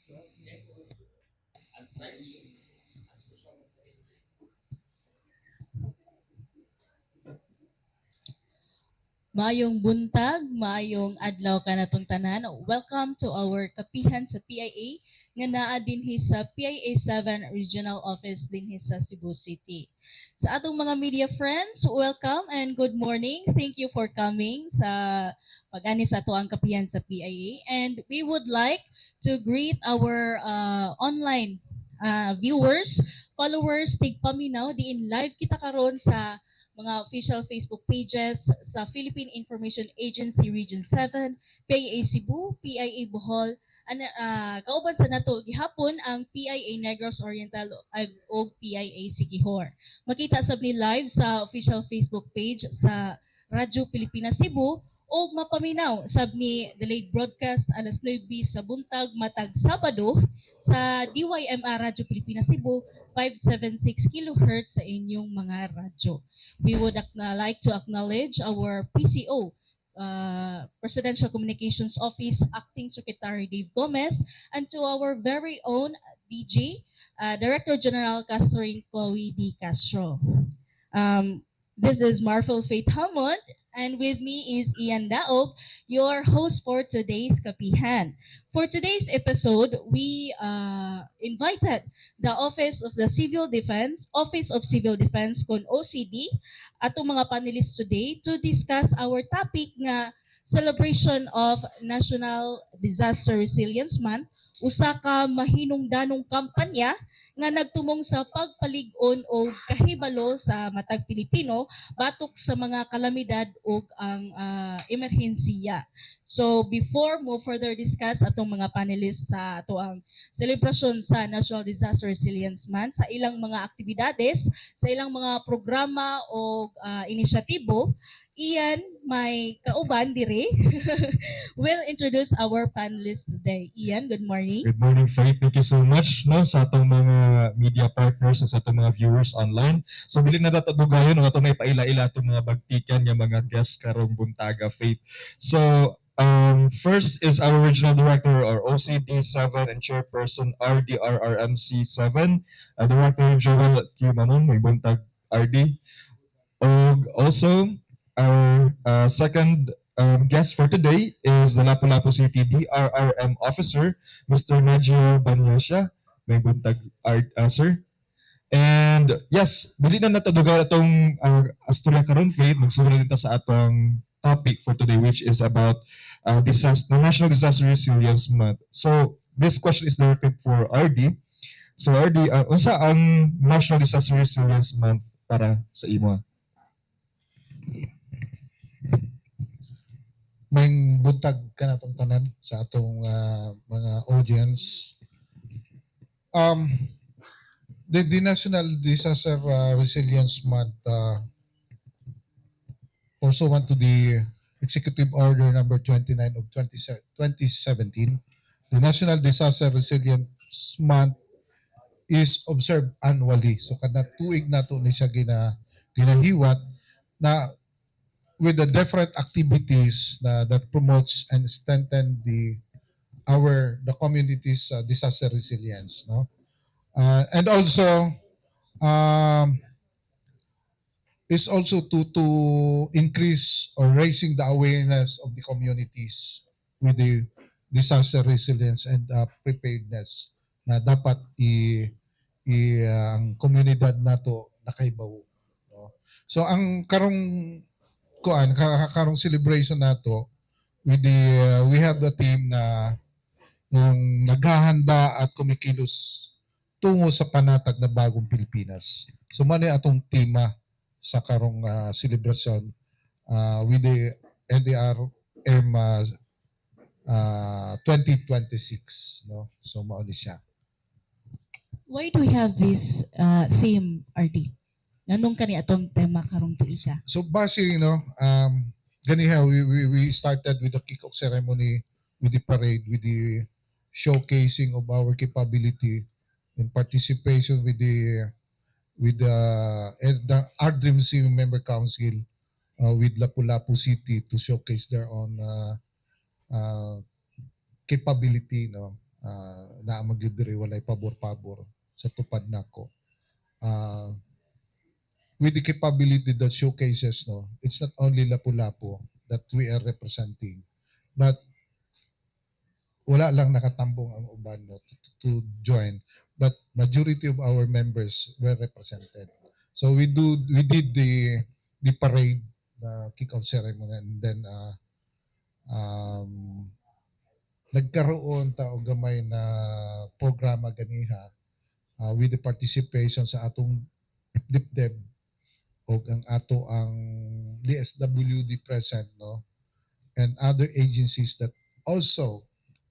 Maayong buntag, maayong adlaw kanatong tanan. Welcome to our kapihan sa PIA nga naa dinhi sa PIA 7 Regional Office dinhi sa Cebu City. Sa atong mga media friends, welcome and good morning. Thank you for coming sa pag-ani sa atoang kapihan sa PIA. And we would like to greet our online viewers, followers, tigpaminaw, diin live kita karon sa mga official Facebook pages sa Philippine Information Agency Region 7, PIA Cebu, PIA Bohol, kauban sa nato gihapon ang PIA Negros Oriental ug PIA Siquijor. Makita sab ni live sa official Facebook page sa Radyo Pilipinas Cebu ug mapaminaw sab ni delayed broadcast alas 9 sa buntag matag Sabado sa DYMR Radyo Pilipinas Cebu 576 kHz sa inyong mga radyo. We would like to acknowledge our PCO, Presidential Communications Office Acting Secretary Dave Gomez, and to our very own DG, Director General Catherine Chloe D. Castro. This is Marvel Faith Hammond, and with me is Ian Daog, your host for today's Kapihan. For today's episode, we invited the Office of the Civil Defense, Office of Civil Defense kon OCD, atong mga panelists today to discuss our topic nga celebration of National Disaster Resilience Month, usa ka mahinungdanong kampanya nga nagtumong sa pagpalig-on og kahibalo sa matag Pilipino batok sa mga kalamidad ug ang emerhensiya. So before mo further discuss atong mga panelists sa atoang selebrasyon sa National Disaster Resilience Month sa ilang mga aktibidades, sa ilang mga programa o inisyatibo, Ian, may kauban diri, will introduce our panelists today. Ian, good morning. Good morning, Faith. Thank you so much, no, sa atong mga media partners at sa atong mga viewers online. So dili na ta dugayon, no, atong ipaila-ila atong mga bagtikan nga mga guests karong buntaga, Faith. So first is our regional director or OCD 7 and chairperson RDRRMC 7, Director Joel Q. Mamon, maayong buntag, RD. Og also our second guest for today is the Lapu-Lapu City DRRM officer, Mr. Najio Banyasha. Maayong buntag, sir. And yes, dili na nato dugayon atong asturya karon, Faith, magsulod na ta sa atong topic for today, which is about disaster, the National Disaster Resilience Month. So this question is directed for RD. So RD, unsa ang National Disaster Resilience Month para sa imo? Maayong buntag kanatong tanan sa atong mga audience. The National Disaster Resilience Month, pursuant to the Executive Order number 29 of 20, 2017, the National Disaster Resilience Month is observed annually. So kada tuig nato ni siya ginahiwat na with the different activities na that promotes and strengthen the community's disaster resilience, no, and also is also to increase or raising the awareness of the communities with the disaster resilience and preparedness na dapat i ang komunidad nato nakaibaw, no. So ang karong kuan karong celebration nato with the we have the team na yung naghahanda at kumikilos tungo sa panatag na bagong Pilipinas. So mao ni atong tema sa karong celebration with the NDRM 2026, no. So mao ni siya. Why do we have this theme, RD? Nganong kani atong tema karong tuiga? So base, ganiha we started with the kick-off ceremony, with the parade, with the showcasing of our capability in participation with the RDMC member council with Lapu-Lapu City to showcase their own capability, no. Naa man gyud diri, walay pabor-pabor sa tupad nako. With the capability that showcases, no, it's not only Lapu-Lapu that we are representing, but wala lang nakatambong ang uban, no, to join, but majority of our members were represented. So we did the parade, the kick-off ceremony, and then nagkaroon ta og gamay na programa ganiha with the participation sa atong DepDev og ang ato ang DSWD present, no, and other agencies that also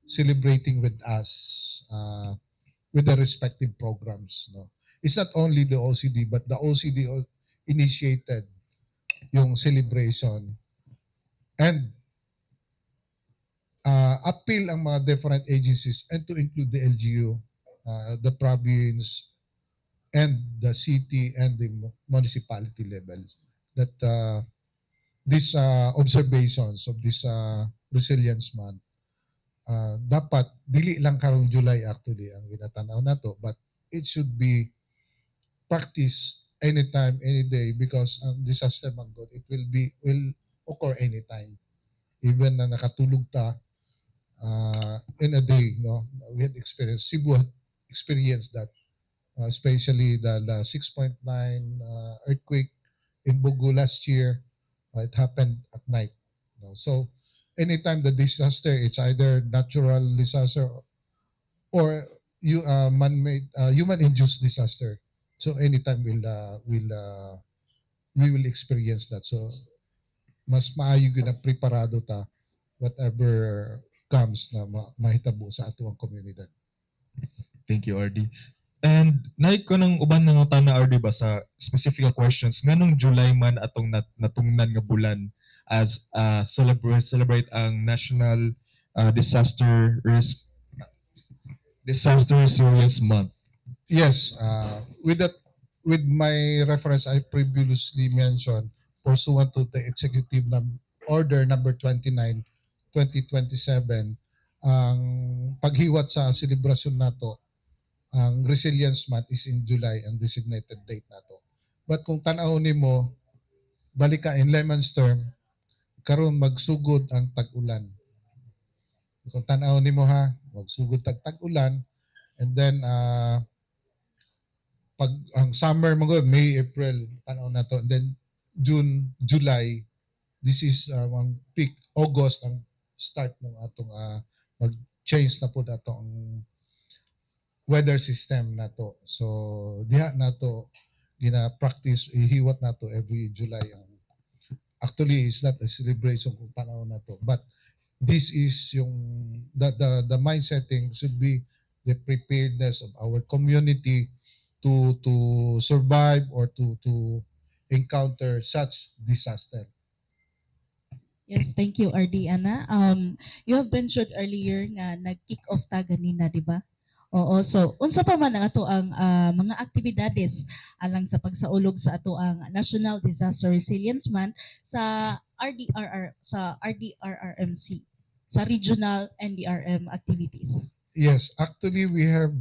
celebrating with us with the respective programs, no. It's not only the OCD, but the OCD initiated yung celebration and appeal ang mga different agencies and to include the LGU, the province and the city and the municipality level that these observations of this Resilience Month, dapat dili lang karong July actually ang ginatanaw nato, but it should be practiced anytime, any day, because ang disaster man gud, it will occur anytime, even na nakatulog ta in a day, no. We had experience, Cebu had experienced that, especially the 6.9 earthquake in Bogo last year. It happened at night, no? So anytime the disaster, it's either natural disaster or you man-made, human induced disaster, so anytime will we will experience that. So mas maayo gyud na preparado ta whatever comes na mahitabo sa ato ang komunidad. Thank you, RD. And naik ko ng uban ng utana, RD, ba sa specific questions, nganong July man atong natungnan nga bulan as celebrate ang National Disaster Risk Disaster Resilience Month? Yes, with that, with my reference I previously mentioned, pursuant to the Executive Order number 29, 2027, ang paghiwat sa selebrasyon nato, ang Resilience Month is in July, ang designated date nato. But kung tan-aw nimo, balik ka in layman's term, karon magsugod ang tag-ulan. Kung tan-aw nimo ha, magsugod tag tag-ulan and then pag ang summer mo, May, April, tan-aw na to. And then June, July, this is ang peak. August ang start ng atong mag-change na po ato ang weather system nato. So diha nato gina-practice, ihiwat nato every July ang, actually it's not a celebration kung tanaw nato, but this is yung the mind setting should be the preparedness of our community to survive or to encounter such disaster. Yes, thank you, RD Ana. You have mentioned earlier nga nag-kick off ta ganina, di ba? Oo, so unsa pa man ang ato ang mga aktibidades alang sa pagsaulog sa ato ang National Disaster Resilience Month sa RDRR, sa RDRRMC, sa regional NDRM activities? Yes, actually we have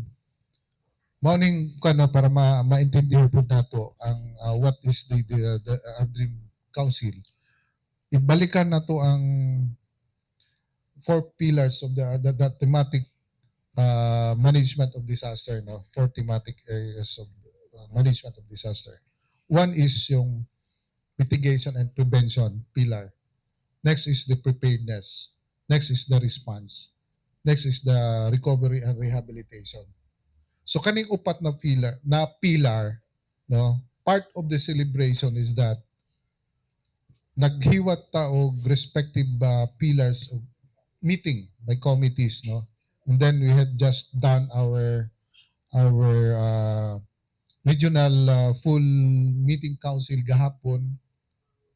morning kano para maintindihan po nato ang what is the Dream Council. Ibalikan nato ang four pillars of the thematic management of disaster, no? Four thematic areas of management of disaster. One is yung mitigation and prevention pillar. Next is the preparedness. Next is the response. Next is the recovery and rehabilitation. So kaning upat na pillar, no? Part of the celebration is that naghiwat ta og respective pillars of meeting by committees, no? And then we had just done our regional full meeting council gahapon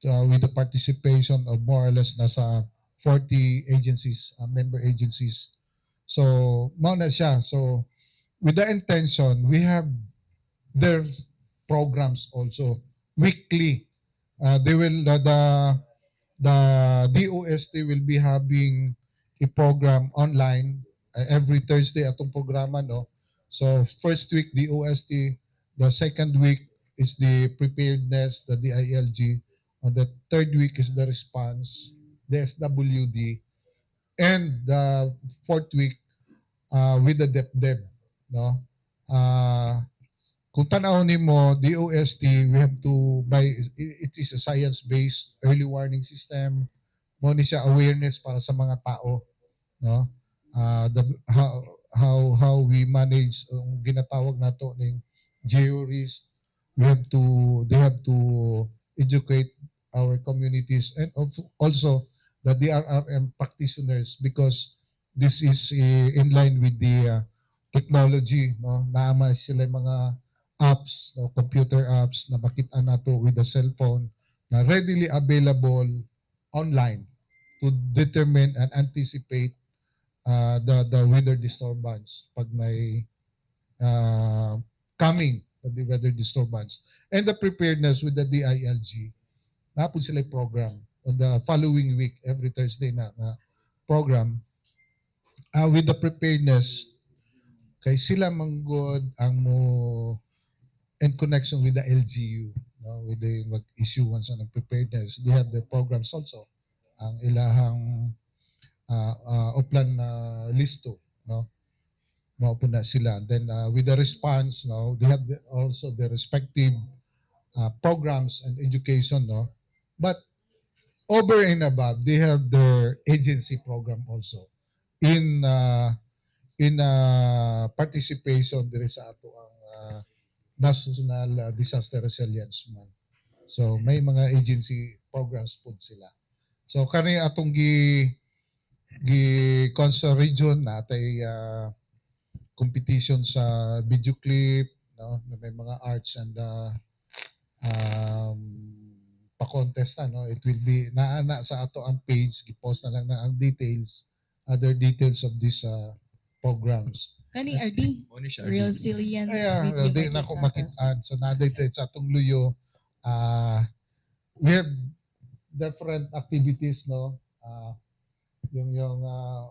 with the participation of more or less nasa 40 agencies, member agencies. So, mao na siya. So, with the intention, we have their programs also weekly. They will the DOST will be having a program online. Every Thursday atong programa, no? So first week DOST, the second week is the preparedness, the DILG, on the third week is the response, the SWD, and the fourth week with the DepDev, no? Kung tanaw nimo, DOST, we have to buy, it is a science-based early warning system. Mao ni siya awareness para sa mga tao, no? The how we manage ang ginatawag nato ning georisk. We have to they have to educate our communities and also the DRRM practitioners because this is in line with the technology, no? Naa man sila mga apps, no, computer apps na makita nato with the cellphone na readily available online to determine and anticipate the weather disturbance pag may coming the weather disturbance. And the preparedness with the DILG, naa pod sila program on the following week, every Thursday na program with the preparedness kay sila manggod ang mo in connection with the LGU, no, with the mag-issuance ng preparedness. They have their programs also, ang ilahang Oplan na listo, no? Mao po na sila. Then with the response, no, they have also the respective programs and education, no? But over and above, they have their agency program also in participation diri sa ato ang National Disaster Resilience Month. So may mga agency programs po sila. So kani atong gi sa region natay competition sa video clip, no, na may mga arts and pa-contest na, no? It will be naa na sa ato ang page, gi-post na lang na ang details, other details of these programs. Kani RD, Mao ni siya, RD. Resilience Ay, video di na ko making contest. Makitaan. So naa dito sa atong luyo, we have different activities, no? Yung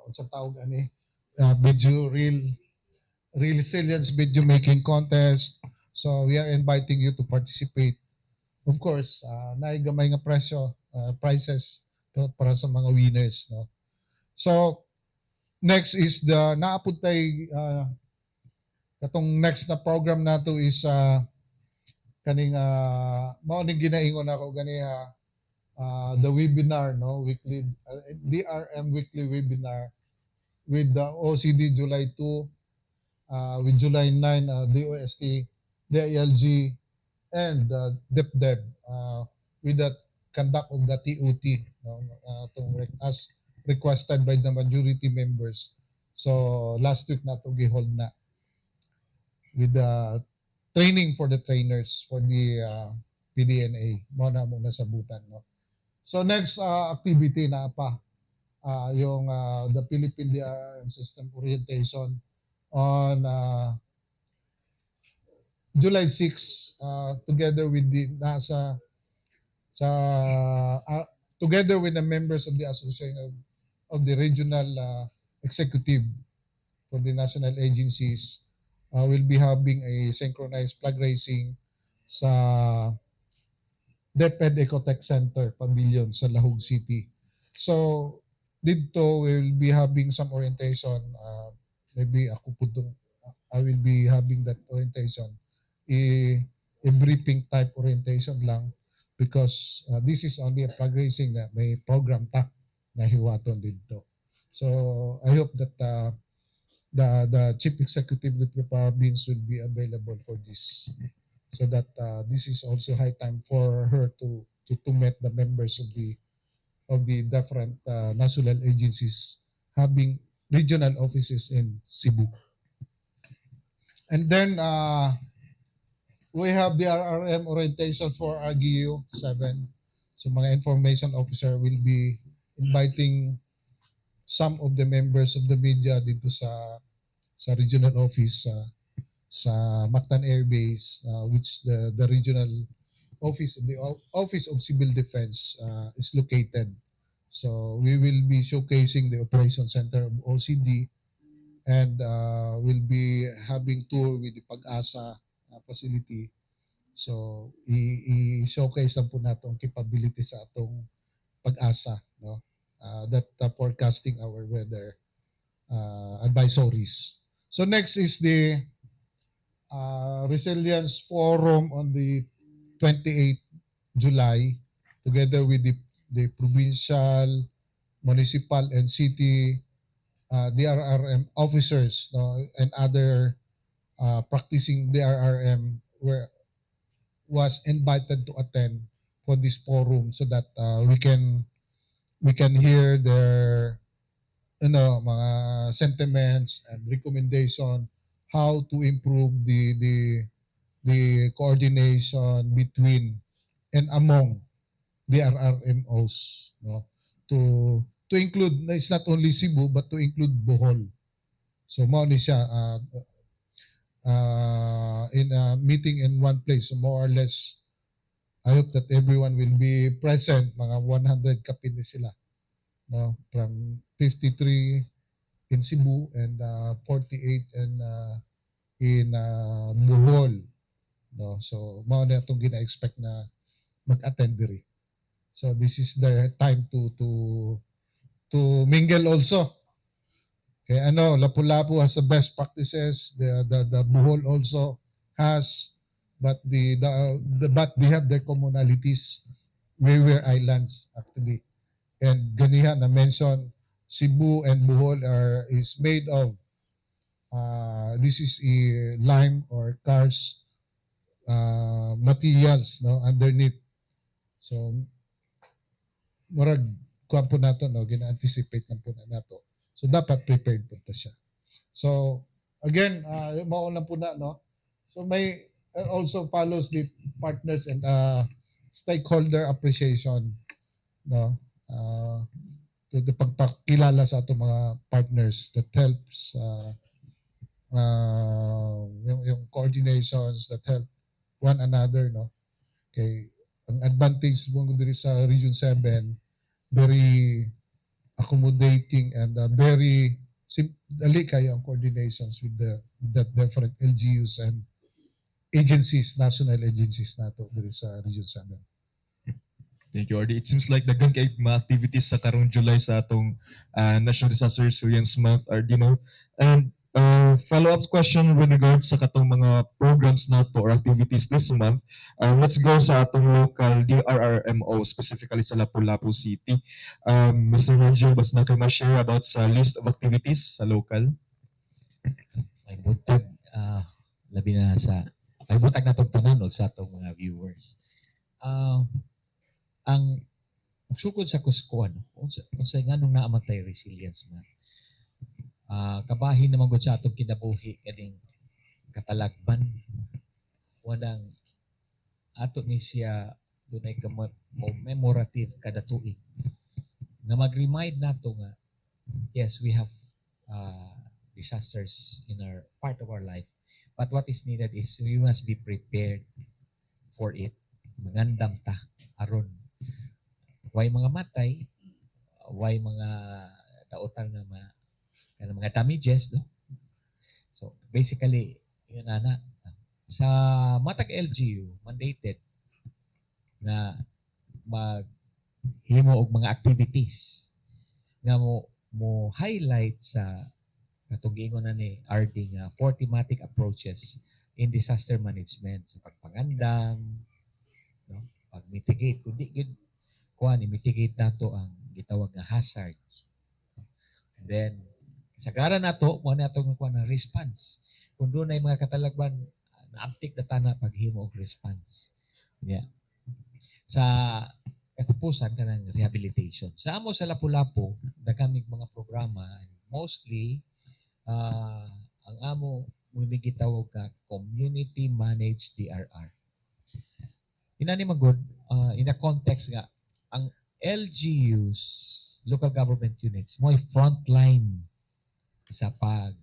unsa tawag ani, video reel, resilience video making contest. So we are inviting you to participate. Of course, naay gamay nga presyo, prizes para sa mga winners, no? So next is the naa pod tay katong next na program nato is kaning mao ning ginaingon nako ganiha, the webinar, no, weekly DRM weekly webinar with the OCD July 2, with July 9, DOST, DILG and DepDev with the conduct of the TOT, no, as requested by the majority members. So last week na to gihold na with the training for the trainers for the PDNA. Mao na mo nasabutan, no? So next activity na pa yung the Philippine DRRM System Orientation on July 6, together with the nasa sa together with the members of the Association of the Regional Executive for the national agencies, will be having a synchronized flag raising sa DepEd Ecotech Center Pavilion sa Lahug City. So didto we will be having some orientation. Maybe ako po dong, I will be having that orientation. A briefing type orientation lang because this is only a flag raising na may program ta na hiwaton didto. So I hope that the chief executive of the province will be available for this so that this is also high time for her to meet the members of the different national agencies having regional offices in Cebu. And then we have the RRM orientation for RGU 7. So mga information officer will be inviting some of the members of the media dito sa regional office sa Mactan Air Base, which the regional office of the Office of Civil Defense is located. So we will be showcasing the operation center of OCD. And we'll be having tour with the PAGASA facility. So i-showcase lang po nato ang capability sa atong PAGASA, no? That forecasting our weather advisories. So next is the Resilience Forum on the 28 July together with the provincial, municipal, and city DRRM officers, no, and other practicing DRRM were was invited to attend for this forum so that we can hear their mga sentiments and recommendation how to improve the coordination between and among DRRMOs, no, to include, it's not only Cebu but to include Bohol. So mao ni siya in a meeting in one place. So more or less, I hope that everyone will be present. Mga 100 kapin ni sila, no, from 53 in Cebu and 48 in Bohol, no? So mao na atong gina-expect na mag-attend diri. So this is the time to mingle also. Kaya ano, Lapu-Lapu has the best practices, the Bohol also has, but they have their commonalities. We were islands actually. And ganiha na mention Cebu and Bohol are is made of this is a lime or karst materials, no, underneath. So murag kuan po nato, no, gina-anticipate lang po na nato. So dapat prepared po ta siya. So again, mao lang po na, no. So may also follows the partners and stakeholder appreciation, no, to the pagpakilala sa atong mga partners that helps yung coordinations that help one another, no. Kay ang advantage mo diri sa Region 7, very accommodating and very dali kayo ang coordinations with the different LGUs and agencies, national agencies nato diri sa Region 7. Thank you, RD. It seems like daghan kay mga activities sa karong July sa atong National Disaster Resilience Month, RD, no? And follow-up question with regards sa katong mga programs nato or activities this month. Let's go sa atong local DRRMO, specifically sa Lapu-Lapu City. Mr. Rangel, bas naa kay ma-share about sa list of activities sa local? May buntag, labi na sa may buntag natong tanan og sa atong mga viewers. Ang sukod sa kuskuan, unsa nganong naa man tay Resilience Month? Kabahin naman gud sa atong kinabuhi kaning katalagman, walang ato ni siya dunay commemorative kada tuig nga mag-remind nato nga yes, we have disasters in our part of our life, but what is needed is we must be prepared for it. Mangandam ta aron way mga matay, way mga dautan nga ma kanang mga damages, no? So basically yun ana sa matag LGU mandated nga maghimo og mga activities nga mo highlight sa katong giingon na ni RD nga four thematic approaches in disaster management sa pagpangandam, no, pag-mitigate, kundi gyud kuan i-mitigate nato ang gitawag nga hazards. And then kasagaran nato mo na atong kuan ng response kung dunay mga katalagman, naabtik na tana paghimo og response. Yeah. Sa katapusan kanang rehabilitation. Sa amo sa Lapu-Lapu, daghan mga programa and mostly ang amo mo gitawag ka community managed DRR. Inani magod in a context nga ang LGUs, local government units, mo frontline sa pag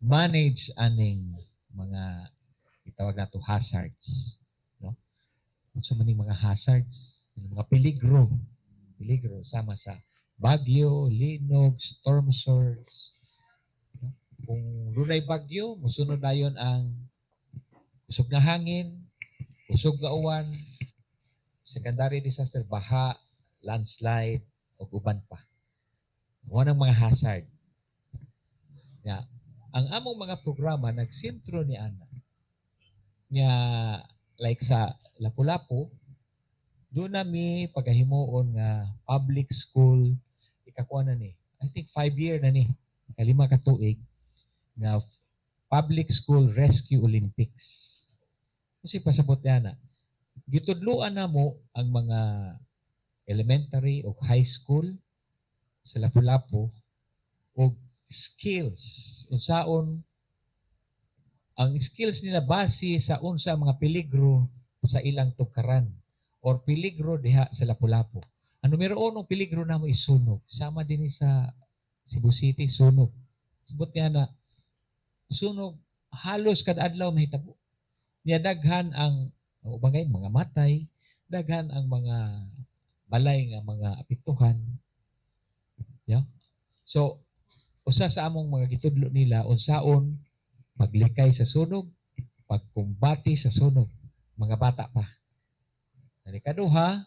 manage aning mga gitawag nato hazards, no? Unsa man ning mga hazards? Yung mga peligro, peligro sama sa bagyo, linog, storm surge, Kung dunay bagyo, musunod dayon ang kusog nga hangin, kusog nga uwan, secondary disaster, baha, landslide, ug uban pa. Mao nang mga hazard. Ya, ang among mga programa nagsentro ni ana. Nya like sa Lapu-Lapu, duna mi pagahimuon nga public school, ikakuha na ni. I think 5 year na ni, kalima ka tuig nga Public School Rescue Olympics. Kasi pasabot niya na, gitudluan namo ang mga elementary o high school sa Lapu-Lapu og skills, unsaon ang skills nila base sa unsa ang mga peligro sa ilang tukaran or peligro diha sa Lapu-Lapu. Ang numero uno peligro namo is sunog. Sama din ni sa Cebu City, sunog. Sabot niya na sunog halos kada adlaw mahitabo. Niya daghan ang ubang gay mga matay, daghan ang mga balay nga mga apektuhan. Yeah. So usa sa among mga gitudlo nila unsaon paglikay sa sunog, pagkumbati sa sunog, mga bata pa. Nani kaduha,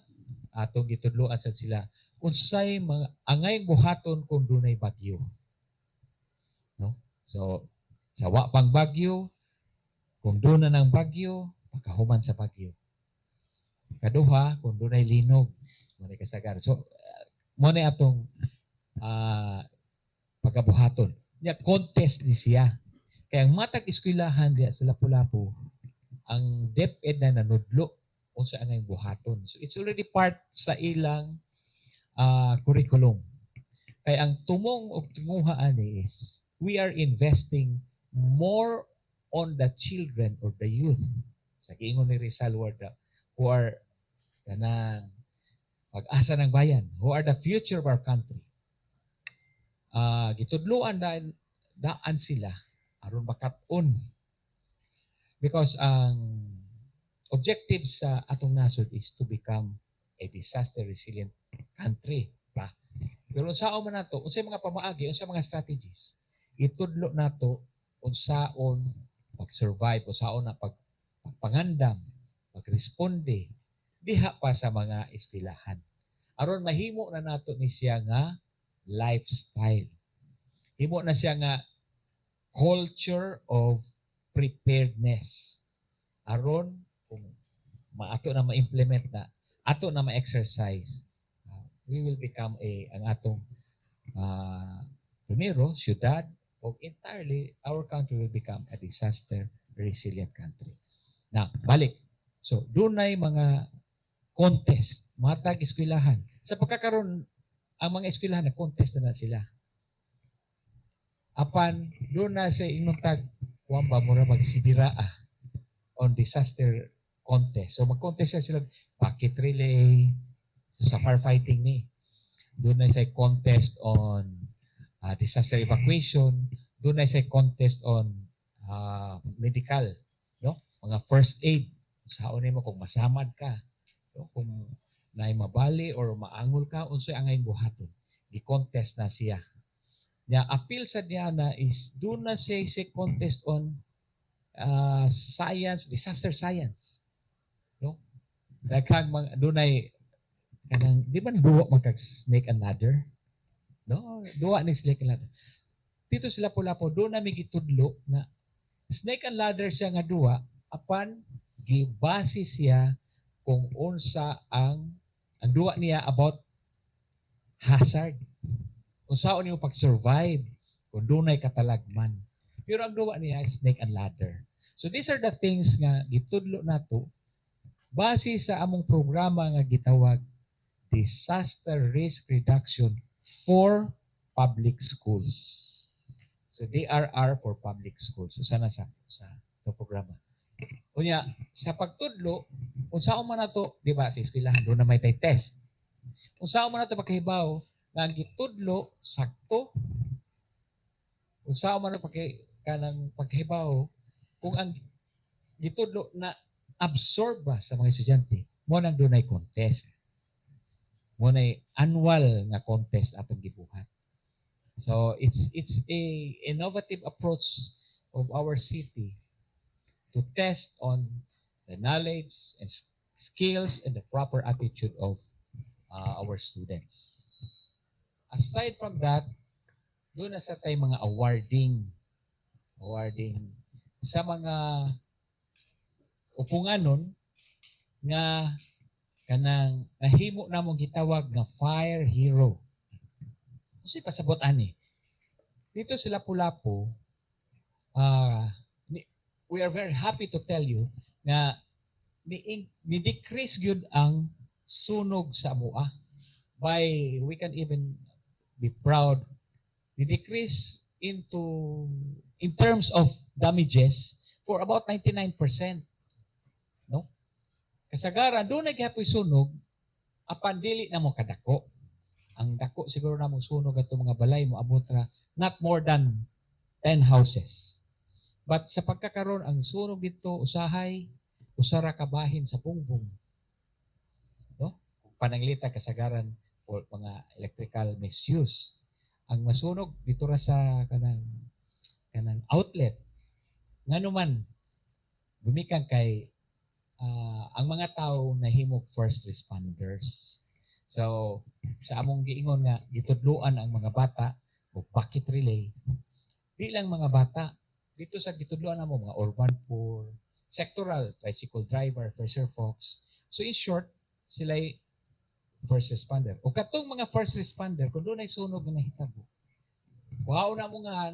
atong gitudloan sad sila unsay mga angay buhaton kung dunay bagyo. No? So sa wa pang bagyo, kung duna ng bagyo, pagkahuman sa bagyo. Kaduha, kung dunay linog, mao ni kasagaran. So mo na atong pagabuhaton. Nya contest ni siya. Kaya ang matag eskwelahan diya sa Lapu-Lapu, ang DepEd na nanudlo unsa ang buhaton. So it's already part sa ilang curriculum. Kaya ang tumong og tinguha ani is we are investing more on the children or the youth. Sa giingon ni Rizal Ward, who are kanang pag-asa ng bayan, who are the future of our country. Gitudloan daan, daan sila aron makat-on. Because ang objective sa atong nasod is to become a disaster resilient country ba? Pero unsaon man nato, unsay mga pamaagi, unsay mga strategies, itudlo nato unsaon pag-survive, unsaon na pagpangandam, pagresponde diha pa sa mga eskwelahan. Aron mahimo na nato ni siya nga lifestyle. Himo na siya nga culture of preparedness. Aron kung maato na ma-implement na, ato na ma-exercise, we will become a ang atong primero syudad o entirely our country will become a disaster resilient country. Now, balik. So, dunay mga contest, matag eskwelahan. Sa pagkakaroon, ang mga eskwelahan na contest na sila. Apan duna sa inyong tag kuan ba, mura magsidira on disaster contest. So mag-contest na sila bucket relay, so sa firefighting ni. Duna sa contest on disaster evacuation, duna sa contest on medical, no? Mga first aid. Saon nimo kung masamad ka, no? Kung naay mabali or maangol ka, unsay angay buhaton. Gi-contest na siya. Nya appeal sa diana is duna siya say contest on science, disaster science. No? Daghang mga dunay kanang di ba duwa man kag snake and ladder? No, duwa ni snake and ladder. Dito sila Lapu-Lapu, duna mi gitudlo nga snake and ladder siya nga duwa, apan gibase siya kung unsa ang duwa niya about hazard. Unsaon nimo pag-survive kung dunay katalagman. Pero ang duwa niya is snake and ladder. So these are the things nga gitudlo nato base sa among programa nga gitawag Disaster Risk Reduction for Public Schools. So DRR for Public Schools. So sana sa to programa. Unya, sa pagtudlo, unsaon man nato, di ba, sa eskwelahan duna may tay test. Unsaon man nato pagkahibaw nga ang gitudlo sakto? Unsaon man nato pagka kanang pagkahibaw kung ang gitudlo na absorb ba sa mga estudyante? Mo nang dunay contest. Mo nay annual nga contest atong gibuhat. So it's a innovative approach of our city to test on the knowledge and skills and the proper attitude of our students. Aside from that, duna sad tay mga awarding sa mga upunganon nga kanang nahimo namong gitawag nga fire hero. Kasi pasabot ani. Dito sa Lapu-Lapu, we are very happy to tell you nga ni decrease gyud ang sunog sa amoa by, we can even be proud, ni decrease into in terms of damages for about 99%, no? Kasagaran duna gyapoy sunog apan dili na mo kadako. Ang dako siguro namong sunog ato mga balay mo abot ra not more than 10 houses. But sa pagkakaron, ang sunog dito usahay usa ra ka bahin sa pungbong, no? Kung pananglita, kasagaran for mga electrical misuse. Ang masunog dito ra sa kanang outlet. Ngano man, gumikan kay ang mga tao nahimog first responders. So sa among giingon nga gitudloan ang mga bata og bucket relay. Di lang mga bata, dito sa gitudloan namo mga urban poor, sectoral, tricycle driver, fisher folks. So in short, sila'y first responder. O katong mga first responder, kung dunay sunog nga nahitabo, wow na mo nga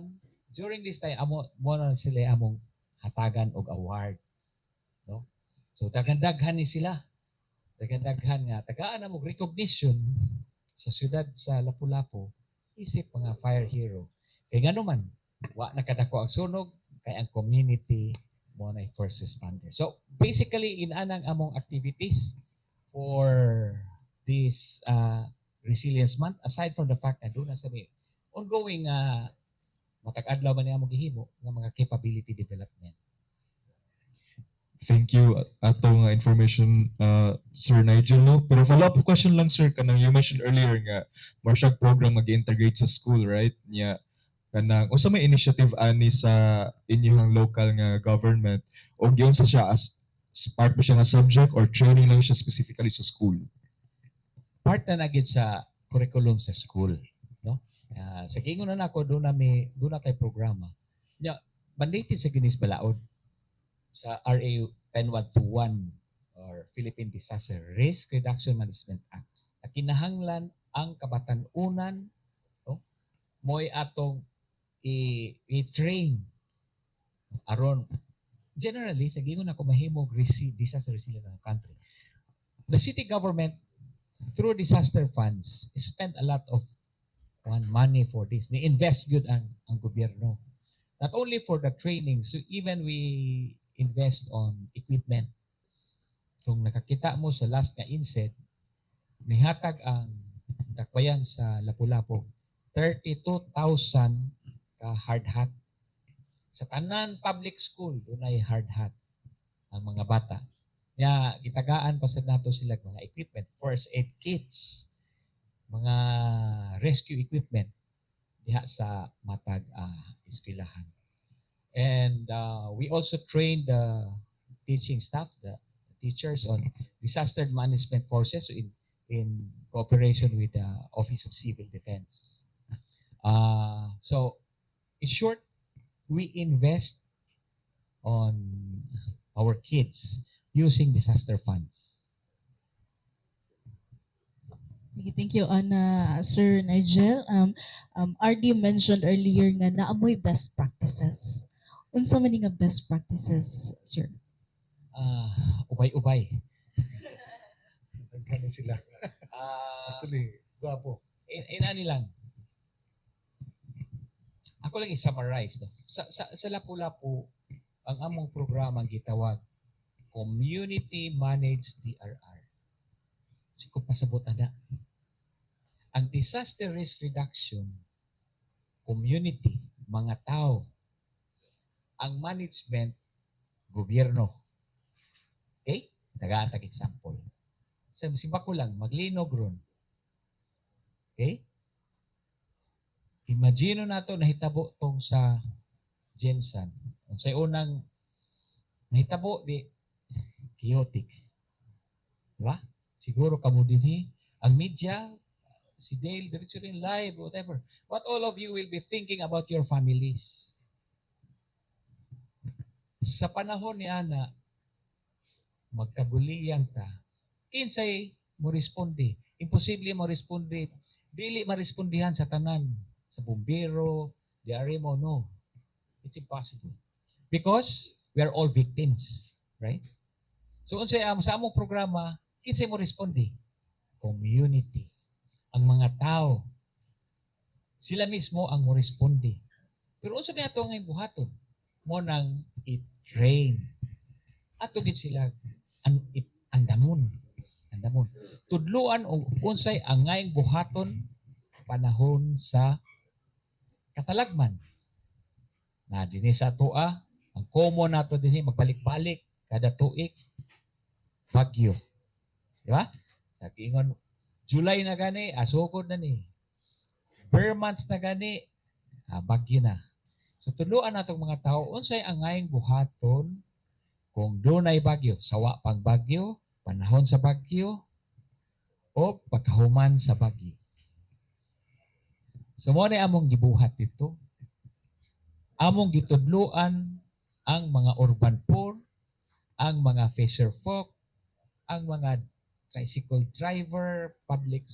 during this time, amo mo na sila among hatagan og award. No? So daghan-daghan ni sila. Daghan-daghan nga tagaan na mo recognition sa syudad sa Lapu-Lapu isip mga fire hero. Kay ngano man, wa nakadako ang sunog kay ang community mo na first responder. So basically, inanang among activities for this Resilience Month, aside from the fact na duna sad mi ongoing matag adlaw man ni among gihimo nga mga capability development. Thank you atong information, Sir Nigel, no? Pero follow up question lang, sir, kanang you mentioned earlier nga more siya program mag-integrate sa school, right? Nya kanang unsa may initiative ani sa inyong local nga government o giunsa siya, as part ba siya nga subject or training lang siya specifically sa school? Part na gyud sa curriculum sa school, no? Sa giingon na nako, duna tay programa. Nya mandated sa ginis balaod sa RA 10121 or Philippine Disaster Risk Reduction Management Act na kinahanglan ang kabatan-unan, no, mo'y atong i-train aron generally sa giingon ako mahimog disaster resilient ang country. The city government through disaster funds spend a lot of one money for this. Ni-invest gyud ang gobyerno. Not only for the training, so even we invest on equipment. Kung nakakita mo sa last nga INSED, nihatag ang dakbayan sa Lapu-Lapu 32,000 ka hard hat. Sa tanan public school, dunay hard hat ang mga bata. Nya gitagaan pa sad nato sila mga equipment, first aid kits, mga rescue equipment diha sa matag eskwelahan. And we also train the teaching staff, the teachers on disaster management courses, so in cooperation with the Office of Civil Defense. So in short, we invest on our kids using disaster funds. Sige, thank you, Ana, Sir Nigel. RD mentioned earlier nga naa moy best practices. Unsa man ni nga best practices, sir? Ah, ubay-ubay. Daghan sila. Actually, gwapo. Inani lang. Ako lang i-summarize. No? Sa Lapu-Lapu, ang among programa ang gitawag Community Managed DRR. So, kung pasabot na. Ang disaster risk reduction, community, mga tao. Ang management, gobyerno. Okay? Tagaan tag example. Sa simba ko lang, maglinog ron. Okay? Imagine nato nahitabo tong sa GenSan. Unsay unang nahitabo di chaotic. Di ba? Siguro kamo dinhi ang media, si Dale diretso rin live, whatever. What all of you will be thinking about your families. Sa panahon ni ana, magkabuliyang ta, kinsay mo responde? Imposible mo responde. Dili marespondihan sa tanan. Sa bumbero, DRMO, no. It's impossible. Because we are all victims, right? So unsay sa among programa, kinsay mo responde? Community. Ang mga tao. Sila mismo ang mo responde. Pero unsa may ato ang buhaton? Mo nang i-train. Ato gid sila an, it, andamon. Andamon. Tudluan og unsay angayng buhaton panahon sa katalagman. Na dinhi sa atoa, ang common nato dinhi magbalik-balik kada tuig, bagyo. Di ba? Sa giingon July na gani, asugod na ni. Ber months na gani, bagyo na. So tudluan natong mga tao unsay angayng buhaton kung dunay bagyo, sawa pang bagyo, panahon sa bagyo, o pagkahuman sa bagyo. So mo ni among gibuhat dito. Among gitudluan ang mga urban poor, ang mga fisher folk, ang mga tricycle driver, public,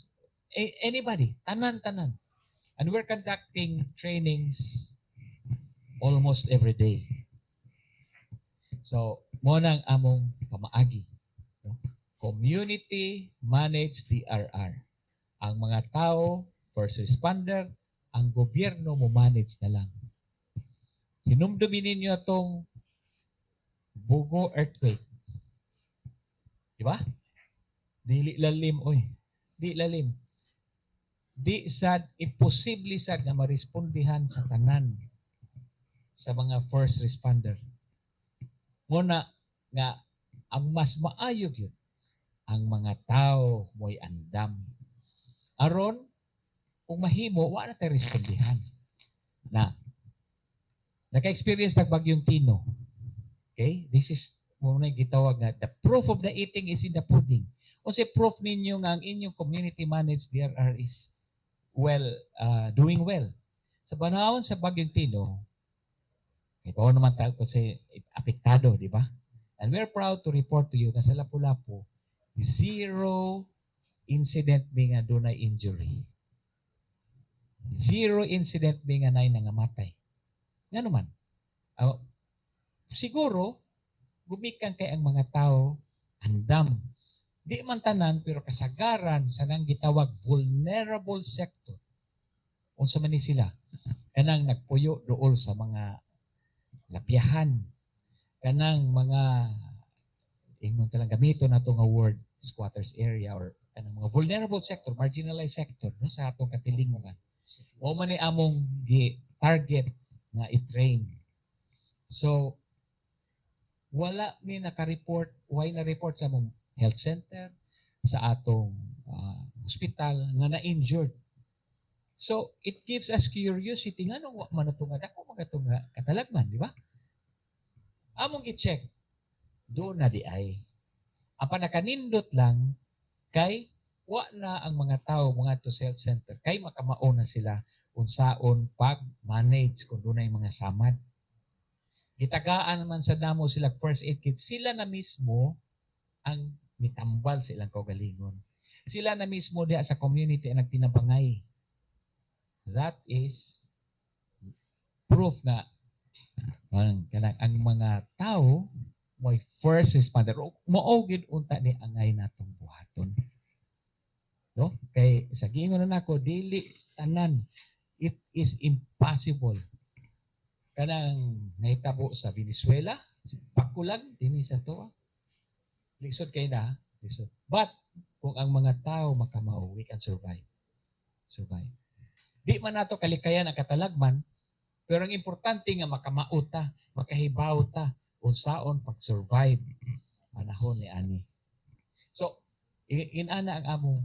anybody, tanan-tanan. And we're conducting trainings almost every day. So, mo nang among pamaagi. No? Community managed DRR. Ang mga tao, first responder, ang gobyerno mo manage na lang. Hinumdumin ninyo atong Bogo earthquake. Di ba? Dili lalim, oy. Di lalim. Di sad, imposible sad nga marespondihan sa tanan sa mga first responder. Muna nga ang mas maayo gyud ang mga tao mo'y andam. Aron kung mahimo wa na tay respondihan. Na naka-experience nag bagyong Tino. Okay? This is mo na gitawag nga the proof of the eating is in the pudding. Unsay proof ninyo nga ang inyong community managed DRR is well doing well? Sa panahon sa bagyong Tino, kay bao naman tayo kasi apektado, di ba? And we're proud to report to you na sa Lapu-Lapu, zero incident mi nga dunay injury. Zero incident mi nga nay nangamatay. Nga naman, siguro, gumikan kay ang mga tao andam. Di man tanan, pero kasagaran sa nang gitawag vulnerable sector. Unsa man ni sila? Kanang nagpuyo duol sa mga lapyahan. Kanang mga ingnon talang gamito nato nga word, squatters area or kanang mga vulnerable sector, marginalized sector, no, sa atong katilingban. Mao man ni among gi target nga i-train. So wala mi naka-report, why na report sa among health center, sa atong hospital nga na-injured. So it gives us curiosity nganong wa man ato nga dako man ato nga katalagman, di ba? Among gi-check doon na di ay. Ang nakanindot lang kay wa na ang mga tao mga to sa health center kay makamao na sila unsaon pag-manage kung dunay mga samad. Gitagaan man sa damo sila first aid kit, sila na mismo ang mitambal sa ilang kaugalingon. Sila na mismo diha sa community ang nagtinabangay. That is proof nga ang mga tao mo'y first responder. Mao gid unta ni angay natong buhaton. No? Kay sa giingon na nako, dili tanan, it is impossible. Kanang nahitabo sa Venezuela, si Pakulan dinhi sa toa. Lisod kay na, lisod. But kung ang mga tao makamao, we can survive. Survive. Di man nato kalikayan ang katalagman, pero ang importante nga makamao ta, makahibaw ta unsaon pag-survive panahon ni ani. So, inana ang among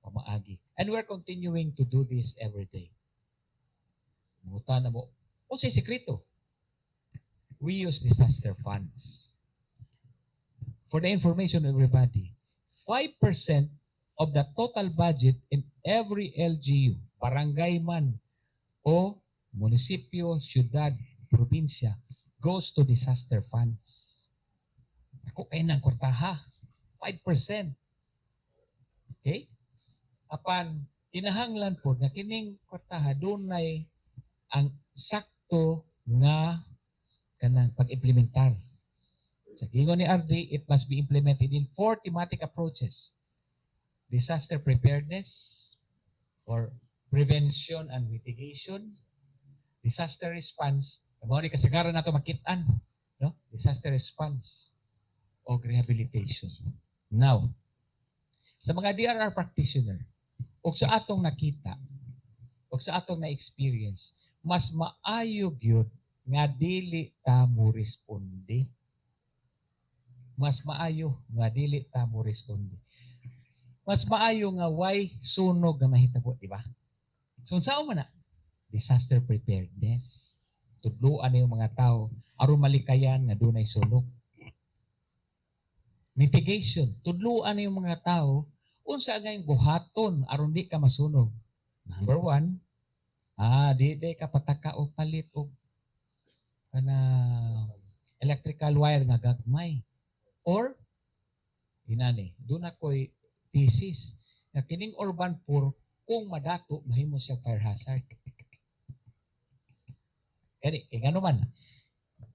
pamaagi. And we're continuing to do this every day. Mangutana mo, unsay sekreto? We use disaster funds. For the information of everybody, 5% of the total budget in every LGU, barangay man o munisipyo, syudad, probinsya, goes to disaster funds. Ako kay nang kwartaha, 5%. Okay? Apan kinahanglan po nga kining kwartaha dunay ang sakto nga kanang pag-implementar. Sa giingon ni RD, it must be implemented in four thematic approaches. Disaster preparedness or prevention and mitigation, disaster response, mao ni kasagaran nato makit-an, no? Disaster response o rehabilitation. Now, sa mga DRR practitioner, o sa atong nakita, o sa atong na-experience, mas maayo gyud nga dili ta mo responde. Mas maayo nga dili ta mo responde. Mas maayo nga way sunog nga mahitabo, di ba? So unsaon man na? Disaster preparedness. Tudloan na yung mga tao aron malikayan nga dunay sunog. Mitigation. Tudloan na yung mga tao unsa nga yung buhaton aron di ka masunog. Number one, di ka pataka og palit og kana electrical wire nga gagmay. Or inani, duna ko'y thesis nga kining urban poor kung madato mahimo siya fire hazard. Kani, kay ngano man,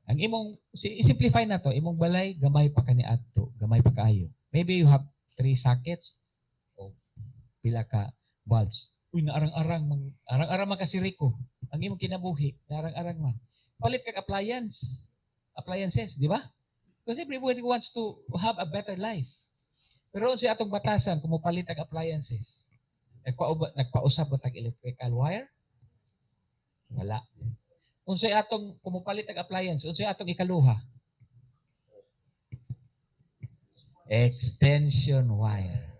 ang imong i-simplify na to, imong balay gamay pa kani adto, gamay pa kaayo. Maybe you have three sockets o pila ka bulbs. Uy, naarang-arang mang arang-arang man kasi Rico. Ang imong kinabuhi, naarang-arang man. Palit kag appliance. Appliances, di ba? Because everybody wants to have a better life. Pero sa atong batasan, kung mopalit ang appliances, nagpausab ba tag electrical wire? Wala. Unsay atong kung mopalit ang appliance, unsay atong ikaluha? Extension wire.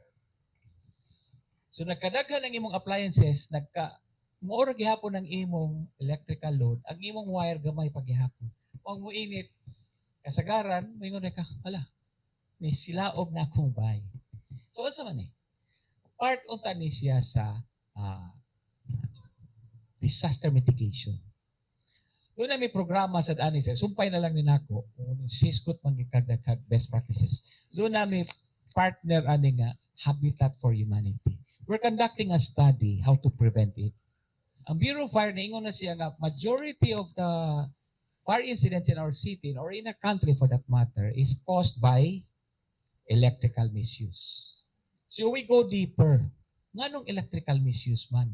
So nagkadaghan ang imong appliances, nagka moora gihapon ang imong electrical load, ang imong wire gamay pa gihapon. Ang moinit kasagaran, moingon ka, hala, ni silaob na akong bahay. So unsa man eh? Part unta ni siya sa disaster mitigation. Duna may programa sa ani sir. Sumpay na lang ni nako kung sisgot man gikagdaghag best practices. Duna may partner ani nga Habitat for Humanity. We're conducting a study how to prevent it. Ang Bureau of Fire, niingon na siya nga majority of the fire incidents in our city or in our country for that matter is caused by electrical misuse. So we go deeper. Nganong electrical misuse man?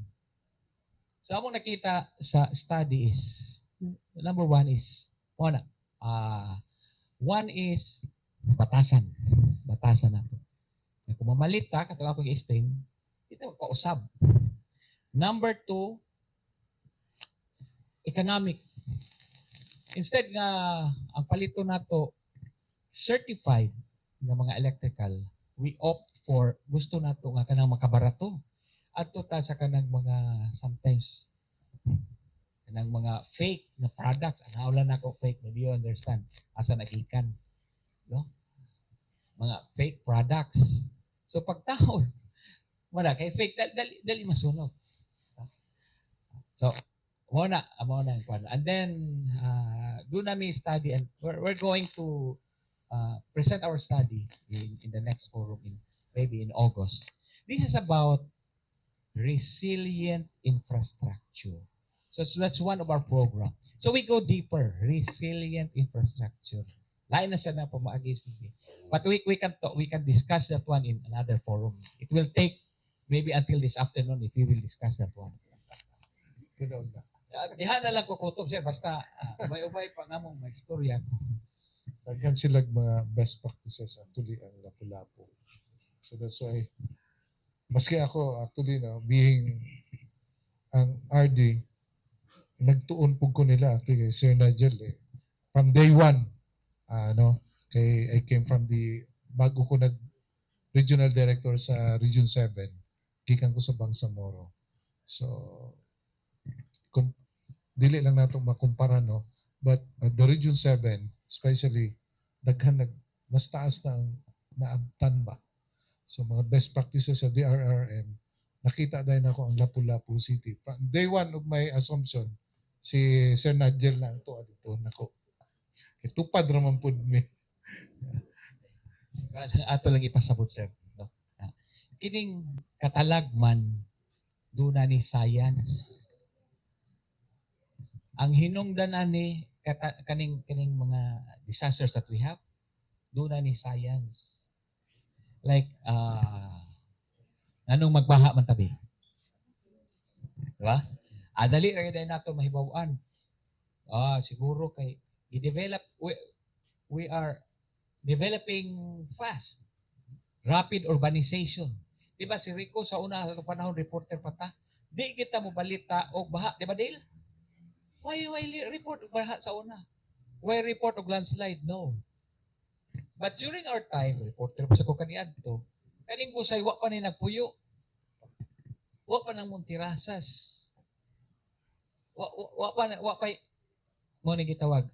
So among nakita sa study is number one is one is batasan. Batasan nato. Kung mamalit ta, katong ako i-explain, ito magpausab. Number two, economic. Instead nga ang palito nato certified nga mga electrical, we opt for gusto nato nga kanang makabarato. Adto ta sa kanang mga sometimes kanang mga fake na products. Ang hawla nako fake, maybe you understand asa nagikan, no? Mga fake products. So pag taon, wala kay fake, dali, dali, dali masunog. So mao na ang kwan. And then duna mi study and we're going to present our study in the next forum in maybe in August. This is about resilient infrastructure. So that's one of our program. So we go deeper, resilient infrastructure. Lain na siya na pamaagi. But we can discuss that one in another forum. It will take maybe until this afternoon if we will discuss that one. Ganoon na. Diha na lang ko kutob, sir, basta ubay-ubay pa nga mong may istorya ko. Daghan sila mga best practices actually ang Lapu-Lapu. So that's why maski ako actually, no, being ang RD, nagtuon pug ko nila actually kay Sir Nigel eh. From day one, no, kay I came from the bago ko nag regional director sa Region 7, gikan ko sa Bangsamoro. So kung Dili lang nato makumpara, no, but the Region 7 especially, daghan nag mas taas na ang naabtan ba. So mga best practices sa DRRM, nakita dahil nako ang Lapu-Lapu City. Day one of my assumption, si Sir Nigel na ang tuwa dito nako. Tupad ra man pud mi. Ato lang ipasabot, sir, no? Ah, kining katalagman duna ni science. Ang hinungdan ani kaning mga disasters that we have, duna ni science. Like anong magbaha man tabi? Di ba? Ah, dali ra gyud nato mahibaw-an. Ah, siguro kay i-develop, we are developing fast. Rapid urbanization. Di ba si Rico sa una sa panahon reporter pa ta, di kita mo balita og baha, di ba, Dale? Why report og baha sa una? Why report og landslide? No. But during our time, reporter pa sa ko kaniadto, kaning Busay wa pa ni nagpuyo. Wa pa nang Montirasas. Wa pa mo ni gitawag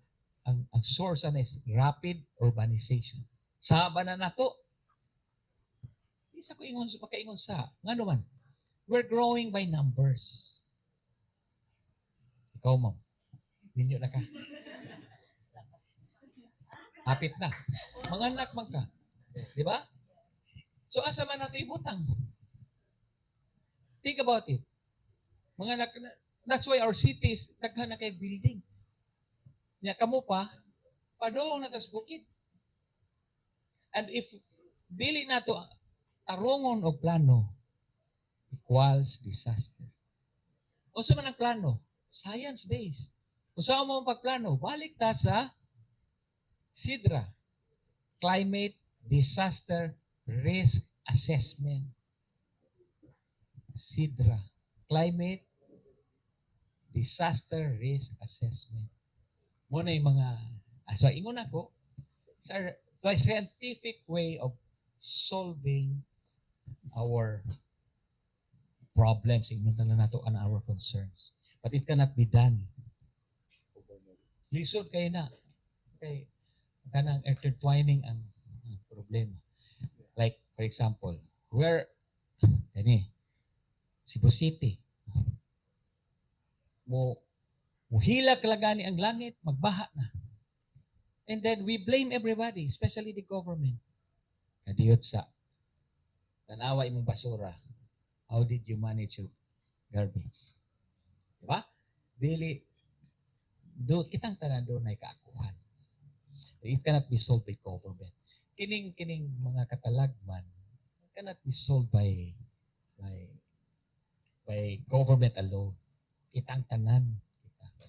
ang source ana is rapid urbanization. Saba na nato. Di sa ko ingon makaingon sa ngano man. We're growing by numbers. Ikaw, ma'am. Ninyo na ka. Hapit na. Mga anak man ka. Di ba? So asa man nato ibutang? Think about it. Mga anak, that's why our cities, daghan na kay building. Nya kamo pa, padung na tas bukid. And if dili nato tarungon og plano, equals disaster. Unsa man ang plano? Science-based. Unsa mo ang pagplano? Balik ta sa CIDRA, Climate Disaster Risk Assessment. CIDRA, Climate Disaster Risk Assessment. Mo na yung mga, ah, so ingon ako, sa scientific way of solving our problems, ingon na nato and our concerns. But it cannot be done. Lisod kay na. Kay kanang intertwining ang problema. Like, for example, where kani Cebu City mo muhilak lagani ang langit, magbaha na. And then we blame everybody, especially the government. Kadiyot sa tanawa imong basura. How did you manage your garbage? Diba? Dili do kitang tanan do nay kaakuhan. It cannot be solved by government. Kining mga katalagman cannot be solved by government alone. Kitang tanan kita.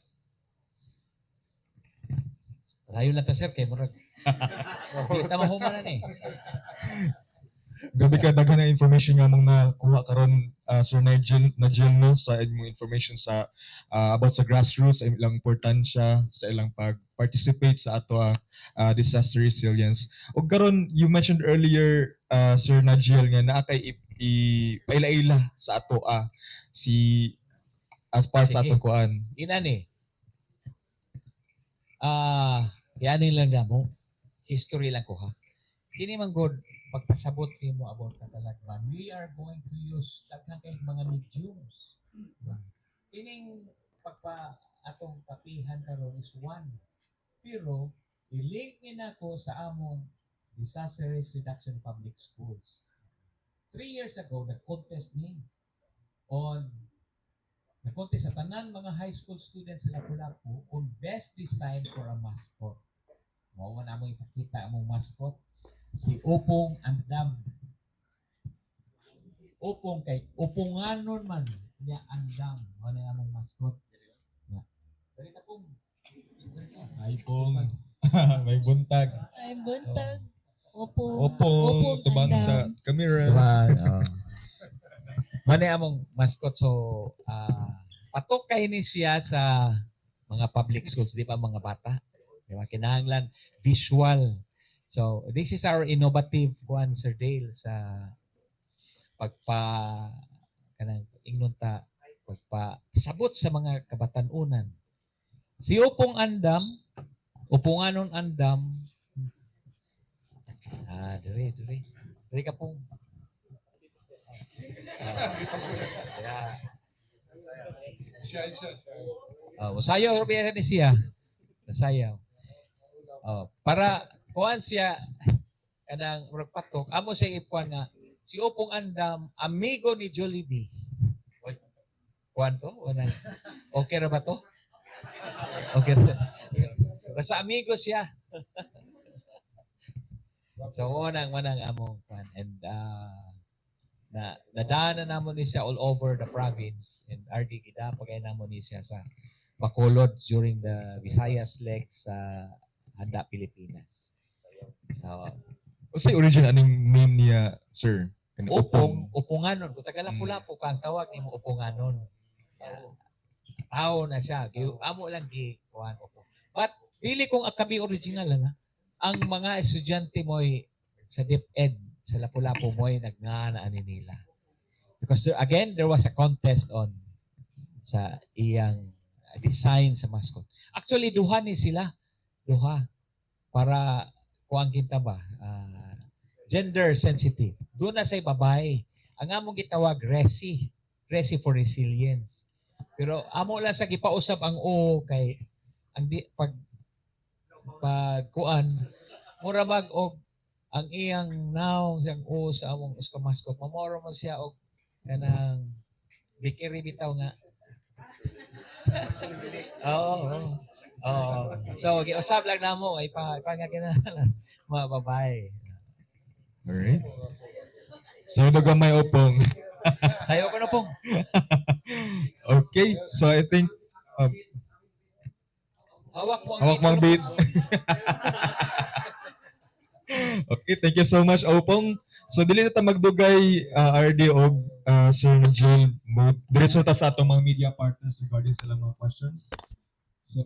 Rayo lang ta, sir, kay murag di ta mahuman na ni. Grabe ka daghan ng information nga mong nakuha karon, Sir Nigel, no, sa imong information sa about sa grassroots, sa ilang importansya sa ilang pag-participate sa ato disaster resilience. Ug karon you mentioned earlier, Sir Nigel, nga naa kay paila-ila sa ato si as part sa Sige. Atong kuan. Inani. Ah, yani lang na mo. History lang ko ha. Kini man god pagpasabot nimo about katalagman, we are going to use daghan kay mga mediums. Kining pagpa atong kapihan karon is one. Pero i-link ni nako sa among disaster risk reduction public schools. 3 years ago, nag-contest ni on nag-contest sa tanan mga high school students sa Lapu-Lapu on best design for a mascot. Mao man among ipakita among mascot, si Upong Andam. Upong kay upunganon man niya andam. Mao na among mascot. Na. Dali ta pong. Dali ta. Ay pong may buntag. Ay, buntag. Opo. Opong tubang sa camera. Diba? Oh. Mao among mascot, so patok kay ni siya sa mga public schools, di ba, mga bata? Di ba? Kinahanglan visual. So, this is our innovative kuan, Sir Dale, sa pagpa kanang ingnon ta pagpa sabot sa mga kabatanunan. Si Upong Andam, Uponganon Andam. Ah, dire, dire. Dire ka pong. Ah, yeah. Siya, siya, siya. Oh, sayaw ra ni siya. Sayaw. Oh, para kuan siya kanang murag patok, amo siya ikuan nga si Upong Andam, amigo ni Jollibee. Oy, kuan to? Wala. Okay ra ba to? Okay ra. Basta amigo siya. So manang among kuan and na nadaan na namo ni siya all over the province and RD gida pagay namo ni siya sa Bacolod during the Visayas leg sa Handa Pilipinas. So Unsay origin aning name niya, sir? Kani Upong, Uponganon. Kung taga Lapu-Lapu ka, ang tawag nimo Uponganon. Yeah. Tao na siya. Amo lang gi kuan Upong. But dili kong kami original ana. Ang mga estudyante mo'y sa DepEd sa Lapu-Lapu mo'y nagngaana ani nila. Because there, again, there was a contest on sa iyang design sa mascot. Actually, duha ni sila. Duha. Para kuang kinta ba? Ah, gender sensitive. Doon na sa babae. Ang among gitawag resi. Resi for resilience. Pero amo lang sa gipausab ang o kay ang di, pag pag kuan mura mag og ang iyang naong siyang o sa among iska mascot, mamoro mo siya og kanang bikiri bitaw nga. Oo. So giusab lang namo ay pa pa nga kinahanglan mga babae. Alright. So gamay, Opong. Sayo ko na pong. Okay, so I think Hawak mo ang Hawak mo ang bit. beat. Okay, thank you so much, Opong. So dili na ta magdugay, RD og Sir Jill. Mo diretso ta sa atong mga media partners regarding sa ilang mga questions. So,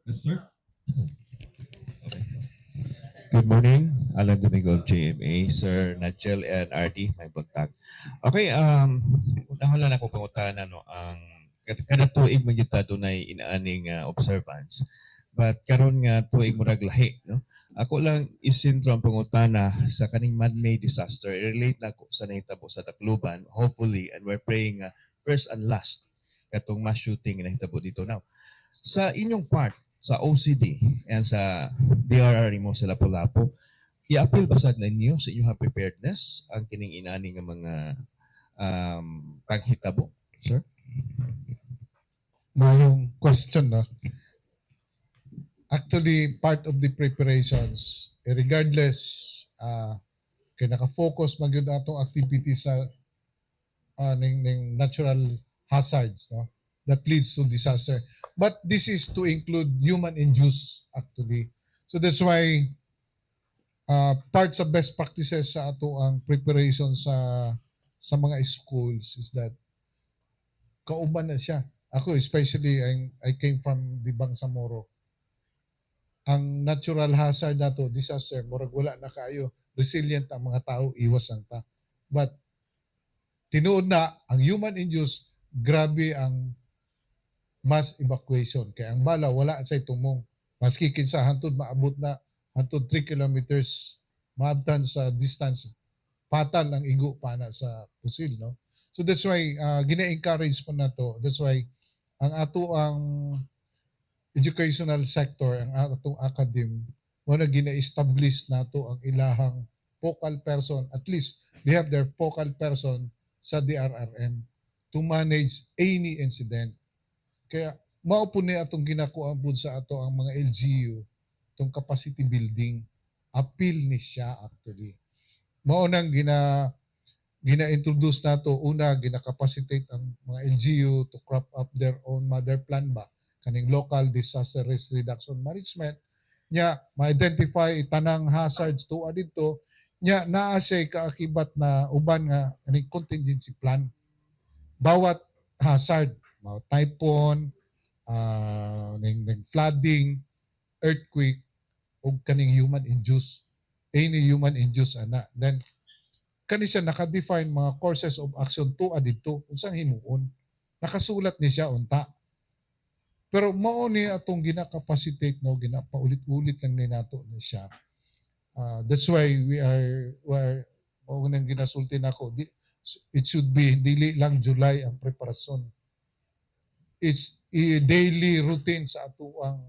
let's start. Okay. Good morning, Alan Domingo of JMA, Sir Nigel and RD, may buntag. Okay, unahon lang ako pangutana, no, ang kada tuig man gyud ta dunay inaaning observance. But karon nga tuig murag lahi, no? Ako lang isintro ang pangutana sa kaning man-made disaster. I-relate na ko sa nahitabo sa Tacloban. Hopefully, and we're praying first and last katong mass shooting na nahitabo dito now. Sa inyong part, sa OCD and sa DRR mo sa Lapu-Lapu, i-appeal ba sad ninyo sa inyong preparedness ang kining inani nga mga panghitabo, sir? Mayong question, no? Actually, part of the preparations, eh, regardless, kay naka-focus man gyud atong activity sa ning natural hazards, no? That leads to disaster. But this is to include human induced actually. So that's why parts of best practices sa ato ang preparation sa mga schools is that kauban na siya. Ako especially, I came from the Bangsamoro. Ang natural hazard nato, disaster, murag wala na kaayo. Resilient ang mga tao, iwas ang ta. But tinuod na ang human induced, grabe ang mass evacuation. Kaya ang bala wala sa tumong. Maski kinsa hantod maabot na hantod 3 kilometers maabtan sa distance, fatal ang igo pa na sa pusil, no? So that's why gina-encourage po nato. That's why ang ato ang educational sector, ang atong academe, mo na gina-establish nato ang ilahang focal person. At least they have their focal person sa DRRM to manage any incident. Kaya mao po ni atong ginakuan pud sa ato ang mga LGU itong capacity building. Appeal ni siya actually. Mao nang gina-introduce nato una, gina-capacitate ang mga LGU to crop up their own mother plan ba, kaning local disaster risk reduction management nya, ma-identify tanang hazards tuwa didto nya, naa siya kaakibat na uban nga kaning contingency plan bawat hazard, mao typhoon, ning flooding, earthquake ug kaning human induced, any human induced ana. Then kani siya naka-define mga courses of action tuwa didto, unsang himuon, nakasulat ni siya unta. Pero mao ni atong gina-capacitate, no, ginapaulit-ulit lang ni nato ni siya. That's why we are mao nang ginasulti nako di, it should be dili lang July ang preparasyon. It's a daily routine sa atoang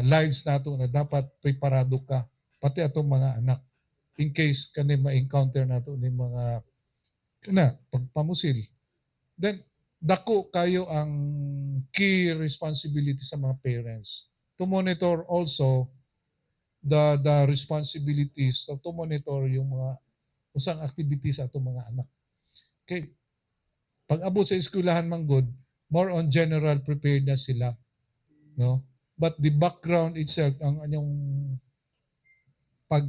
lives nato na dapat preparado ka, pati atong mga anak, in case kani ma-encounter nato ni mga na pagpamusil. Then dako kayo ang key responsibility sa mga parents to monitor also the responsibilities, so to monitor yung mga usang activities sa atong mga anak. Okay. Pag abot sa eskwelahan man gud, more on general preparedness sila, no? But the background itself, ang anyong pag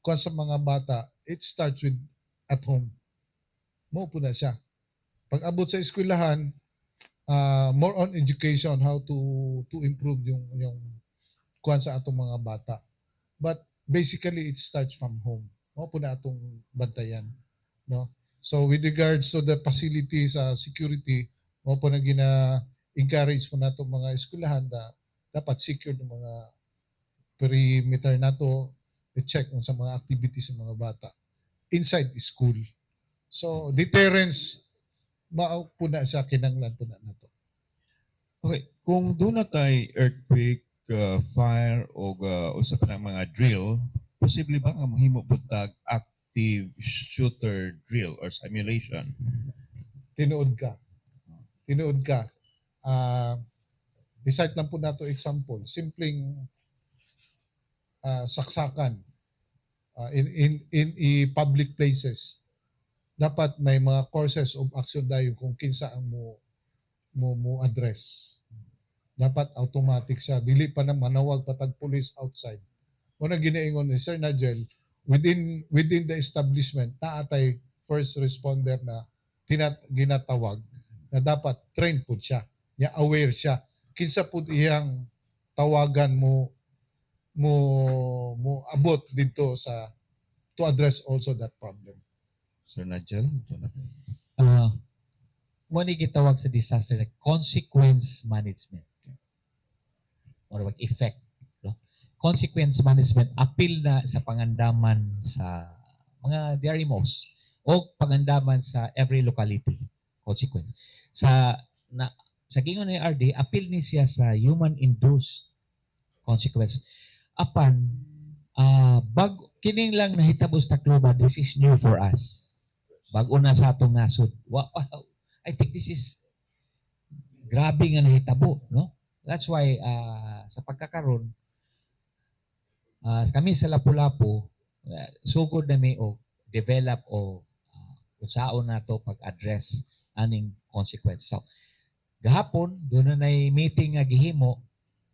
kuwan sa mga bata, it starts with at home. Mao po na siya. Pag abot sa eskwelahan, more on education, how to improve yung kuwan sa atong mga bata. But basically, it starts from home. Mao po na atong bantayan, no? So with regards to the facilities, security, mao po na gina encourage po nato mga eskwelahan na dapat secure ng mga perimeter nato, i-check sa mga activities sa mga bata inside the school. So deterrence mao po na siya, kinanglan po na nato. Okay, kung doon na tay earthquake, fire o usa pa ng mga drill, posible ba nga mahimo pud tag active shooter drill or simulation? Tinuod ka. Tinuod ka. Recite lang po nato example, simpleng saksakan in i public places. Dapat may mga courses of action dayon kung kinsa ang mo address. Dapat automatic siya. Dili pa na manawag pa tag police outside. Mao na ginaingon ni Sir Nigel, within the establishment naa tay first responder na ginatawag na dapat trained pud siya. Nya aware siya. Kinsa pud iyang tawagan mo abot dito sa to address also that problem. Sir Nigel, ito na. Mo ni gitawag sa disaster like consequence management or like effect, no? Consequence management apil na sa pangandaman sa mga DRMOs o pangandaman sa every locality. Consequence sa na sa gingon ni RD, apil ni siya sa human induced consequence. Apan bag kining lang nahitabo sa Tacloban, this is new for us, bag-o na sa atong nasod. Wow, I think this is grabe nga nahitabo, no? That's why sa pagkakaron kami sa Lapu-Lapu, sugod na mi og develop o unsaon nato pag-address aning consequence. So gahapon doon na nay meeting nga gihimo.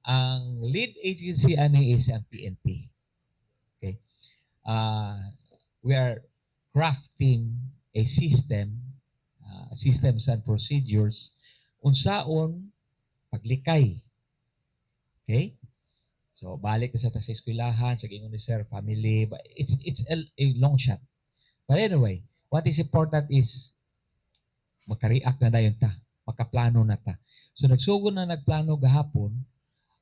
Ang lead agency ani is ang PNP. Okay. We are crafting a system, systems and procedures unsaon paglikay. Okay? So balik ka sa ta sa eskwelahan, sa gingon ni sir, family, but it's a long shot. But anyway, what is important is maka-react na dayon ta, makaplano na ta. So nagsugod na nagplano gahapon.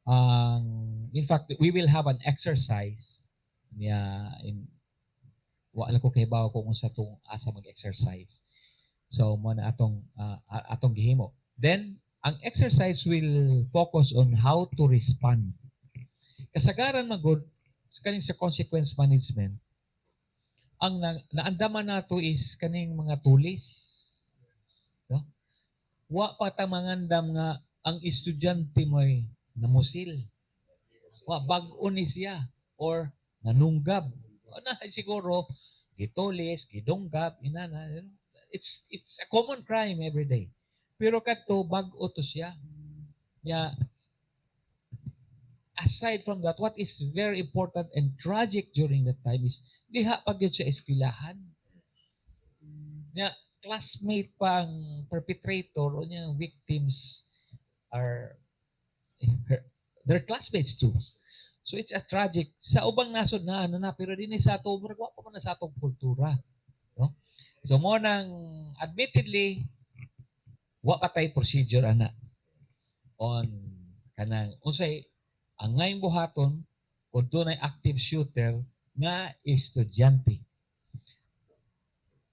Ang in fact, we will have an exercise niya in wala ko kahibaw kung unsa tong asa mag-exercise. So mo na atong gihimo. Then ang exercise will focus on how to respond. Kasagaran magod sa kaning sa consequence management, ang naandaman nato is kaning mga tulis. No? Wa pa ta mangandam nga ang estudyante mo'y namusil. Wa, bag-o ni siya or nanunggab. Na siguro gitulis, gidunggab, inana. It's a common crime every day. Pero kadto bag-o to siya. Ya, aside from that, what is very important and tragic during that time is diha pa gyud sa eskwelahan. Nya classmate pa ang perpetrator o niyang victims are their classmates too. So it's a tragic sa ubang nasod na ano na, pero dinhi sa ato murag wa pa man na sa atong kultura, no? So mo nang admittedly wa pa tay procedure ana. On kanang unsay angay buhaton kung dunay active shooter nga estudyante.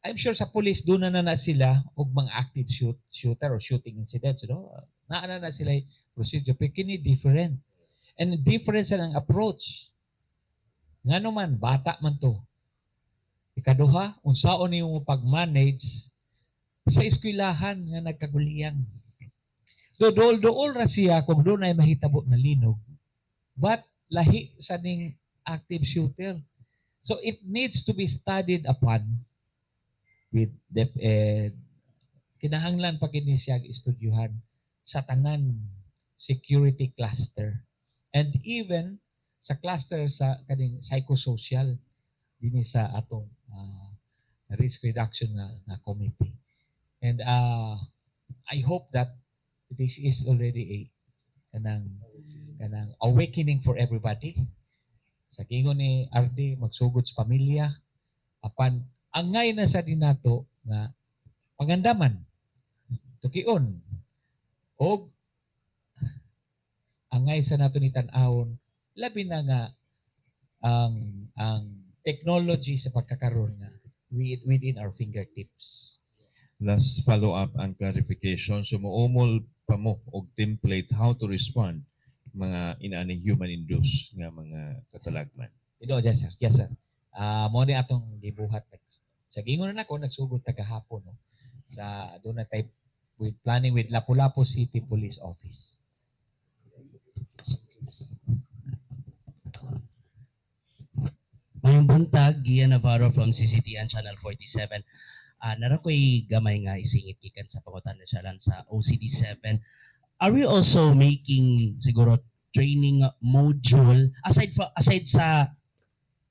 I'm sure sa police doon na na sila og mga active shooter or shooting incidents, no? Naa na na sila procedure, pero kini different. And different sa ang approach. Ngano man bata man to. Ikaduha, unsaon nimo pag-manage sa eskwelahan nga nagkaguliyang. Do dool ra siya kung doon ay mahitabo na linog. But lahi sa ning active shooter. So it needs to be studied upon with DepEd. Kinahanglan pa kini siya estudyuhan sa tanan security cluster and even sa cluster sa kaning psychosocial dinhi sa atong risk reduction nga committee. And I hope that this is already a kanang awakening for everybody. Sa giingon ni RD, magsugod sa pamilya apan angay na sa dinato nga pangandaman, tukion og angay sa nato ni tan-awon, labi na nga ang technology sa pagkakaroon nga within our fingertips. Last follow-up and clarification. So muumol pa mo og template how to respond mga inaani human induced nga mga katalagman? Tinuod, yes sir. Yes sir. Ah, mo ni atong gibuhat sa gingon na nako, nagsugod ta gahapon, no, sa doon na type with planning with Lapu-Lapu City Police Office. Mayong buntag, Gia Navarro from CCTN Channel 47. Nara ko'y gamay nga isingit gikan sa pangutana siya lang sa OCD 7. Are we also making siguro training module aside sa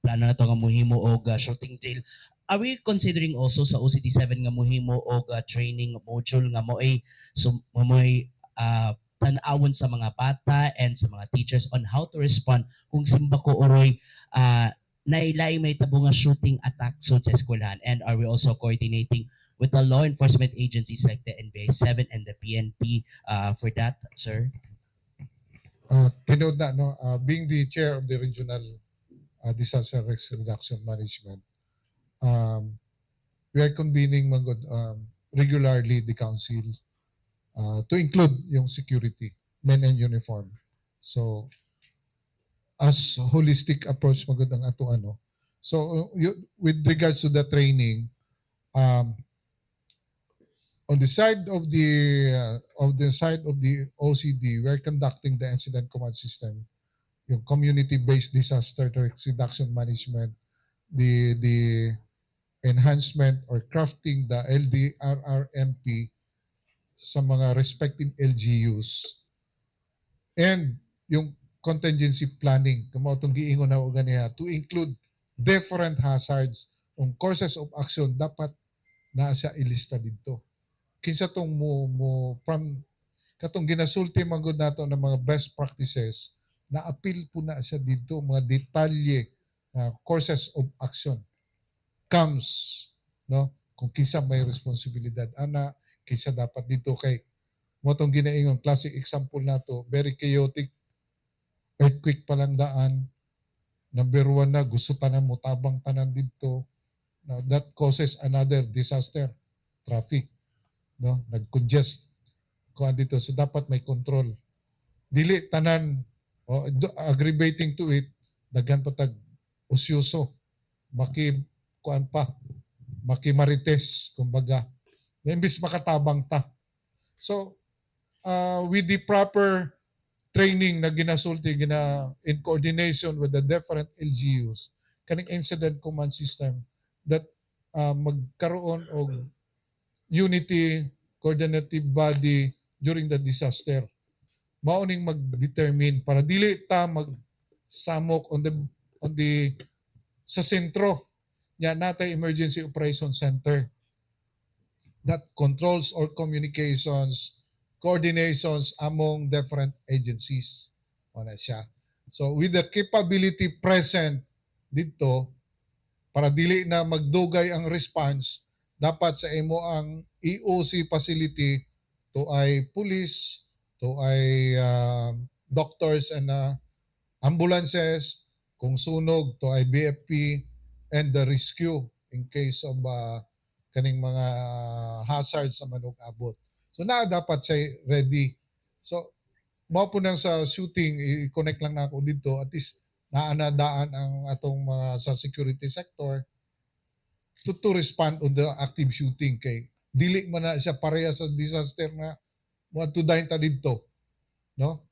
plano na to nga muhimo og shooting drill? Are we considering also sa OCD 7 nga muhimo og training module nga mo'y tan-awon sa mga bata and sa mga teachers on how to respond kung simbako uroy nailaing may tabo nga shooting attack sud sa eskwelahan? And are we also coordinating with the law enforcement agencies like the NBI 7 and the PNP for that, sir? Tinuod na, no, being the chair of the Regional Disaster Risk Reduction Management, we are convening man gud, regularly the council to include yung security, men in uniform. So, as holistic approach man gud ang ato ano. So, with regards to the training, on the side of the OCD, we are conducting the incident command system, yung community-based disaster risk reduction management, the enhancement or crafting the LDRRMP sa mga respective LGUs, and yung contingency planning, kung mao itong giingon na ganiha, to include different hazards, yung courses of action, dapat naa siya ilista dito. Kinsa tong mo from katong ginasulti man gud nato ng mga best practices na apil po na siya dito, mga detalye na courses of action comes, no, kung kinsa may responsibilidad ana, kinsa dapat dito, kay mo tong ginaingon, classic example nato, very chaotic, earthquake pa lang daan, number one na gusto tanan mo tabang tanan dito. Now, that causes another disaster, traffic, no, nag-congest kuan dito. So dapat may control, dili tanan, oh, aggravating to it, daghan pa tag osyoso, maki kuan pa, makimarites kumbaga, na imbis makatabang ta. So with the proper training na ginasulti, gina in coordination with the different LGUs, kaning incident command system that magkaroon og unity coordinative body during the disaster, mao ning mag-determine para dili ta magsamok on the sa sentro nya natay emergency operation center that controls all communications, coordinations among different agencies. Mao na siya. So with the capability present dito, para dili na magdugay ang response, dapat sa imo ang EOC facility to ay police, Tuay doctors and ambulances, kung sunog, tuay BFP and the rescue in case of kaning mga hazards na manug abot. So naa dapat siya ready. So mao po nang sa shooting, i-connect lang na ako dito, at least naa na daan ang atong mga sa security sector to respond on the active shooting, kay dili man na siya pareha sa disaster na moadto dayon ta didto, no?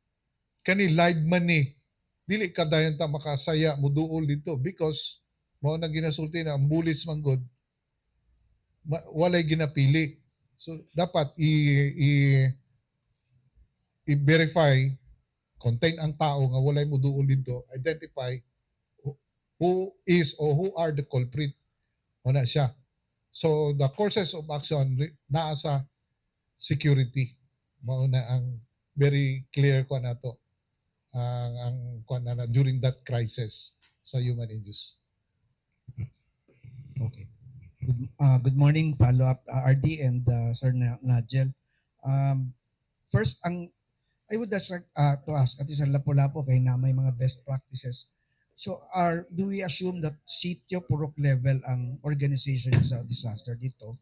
Kani live man ni, dili ka dayon ta makasaya muduol dito because mao na ginasulti na ang bullets man gud walay ginapili. So dapat i i-verify, contain ang tao nga walay muduol dito, identify who is or who are the culprit na siya. So the courses of action naa sa security. Mao na ang very clear ko nato ang kuan na during that crisis sa human induced. Okay. Good morning, follow-up, RD and Sir Nigel. First, ang I would just like to ask, at sa Lapu-Lapu, kay na may mga best practices. So, are do we assume that sitio, purok level ang organization sa disaster dito?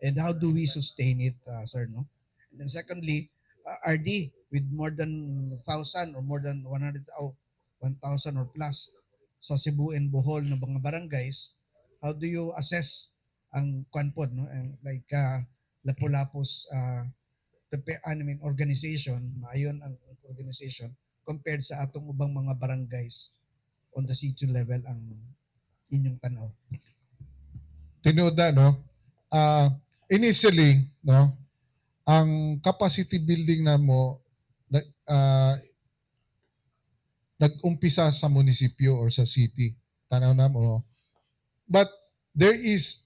And how do we sustain it, sir, no? And then secondly, RD, with more than 1,000 or more than 100, oh, 1,000 or plus sa Cebu and Bohol na mga barangays, how do you assess ang kwan pod, no, ang like Lapu-Lapu's I mean, organization, maayon ang organization compared sa atong ubang mga barangays on the sitio level ang inyong tanaw? Tinuod na, no? Initially, no, ang capacity building na mo nag-umpisa sa munisipyo or sa city. Tanaw na mo. But there is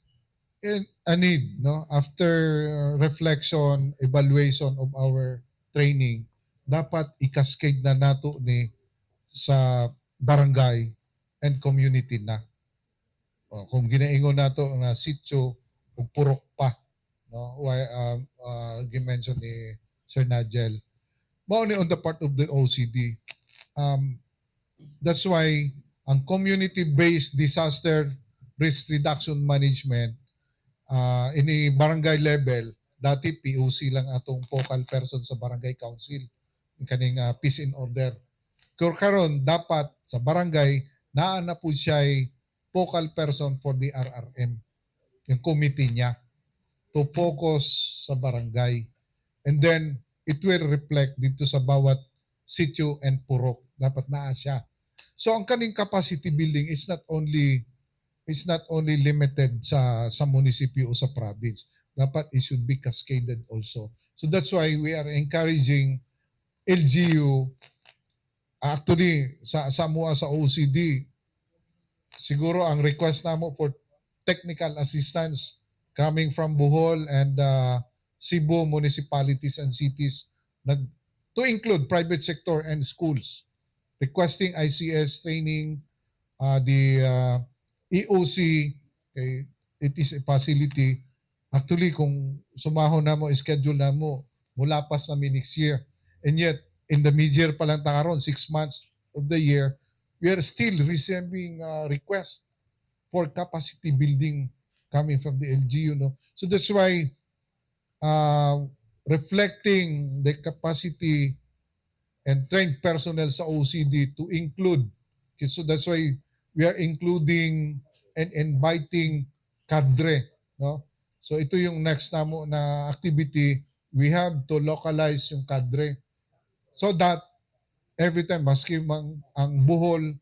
a need, no, after reflection, evaluation of our training, dapat i-cascade na nato ni sa barangay and community na. O, kung ginaingon nato nga sitio ug purok pa, no, why gi-mention ni Sir Nigel, mao ni on the part of the OCD. That's why ang community-based disaster risk reduction management ini barangay level, dati POC lang atong focal person sa barangay council, kaning peace and order. Pero karon dapat sa barangay naa na po siya focal person for the RRM, yung committee niya to focus sa barangay, and then it will reflect dito sa bawat sitio and purok, dapat naa siya. So ang kaning capacity building is not only limited sa munisipyo o sa province. Dapat it should be cascaded also. So that's why we are encouraging LGU. Actually, sa mua sa OCD, siguro ang request namo for technical assistance coming from Bohol and Cebu municipalities and cities nag to include private sector and schools, requesting ICS training, the EOC, okay, it is a facility. Actually, kung sumahon na mo, schedule na mo, mulapas na mi next year. And yet, in the mid-year pa lang ta karon, 6 months of the year, we are still receiving request for capacity building coming from the LGU. No? So that's why reflecting the capacity and trained personnel sa OCD to include. Okay, so that's why we are including and inviting cadre. No? So ito yung next namo na activity. We have to localize yung cadre so that every time maski mang ang Bohol,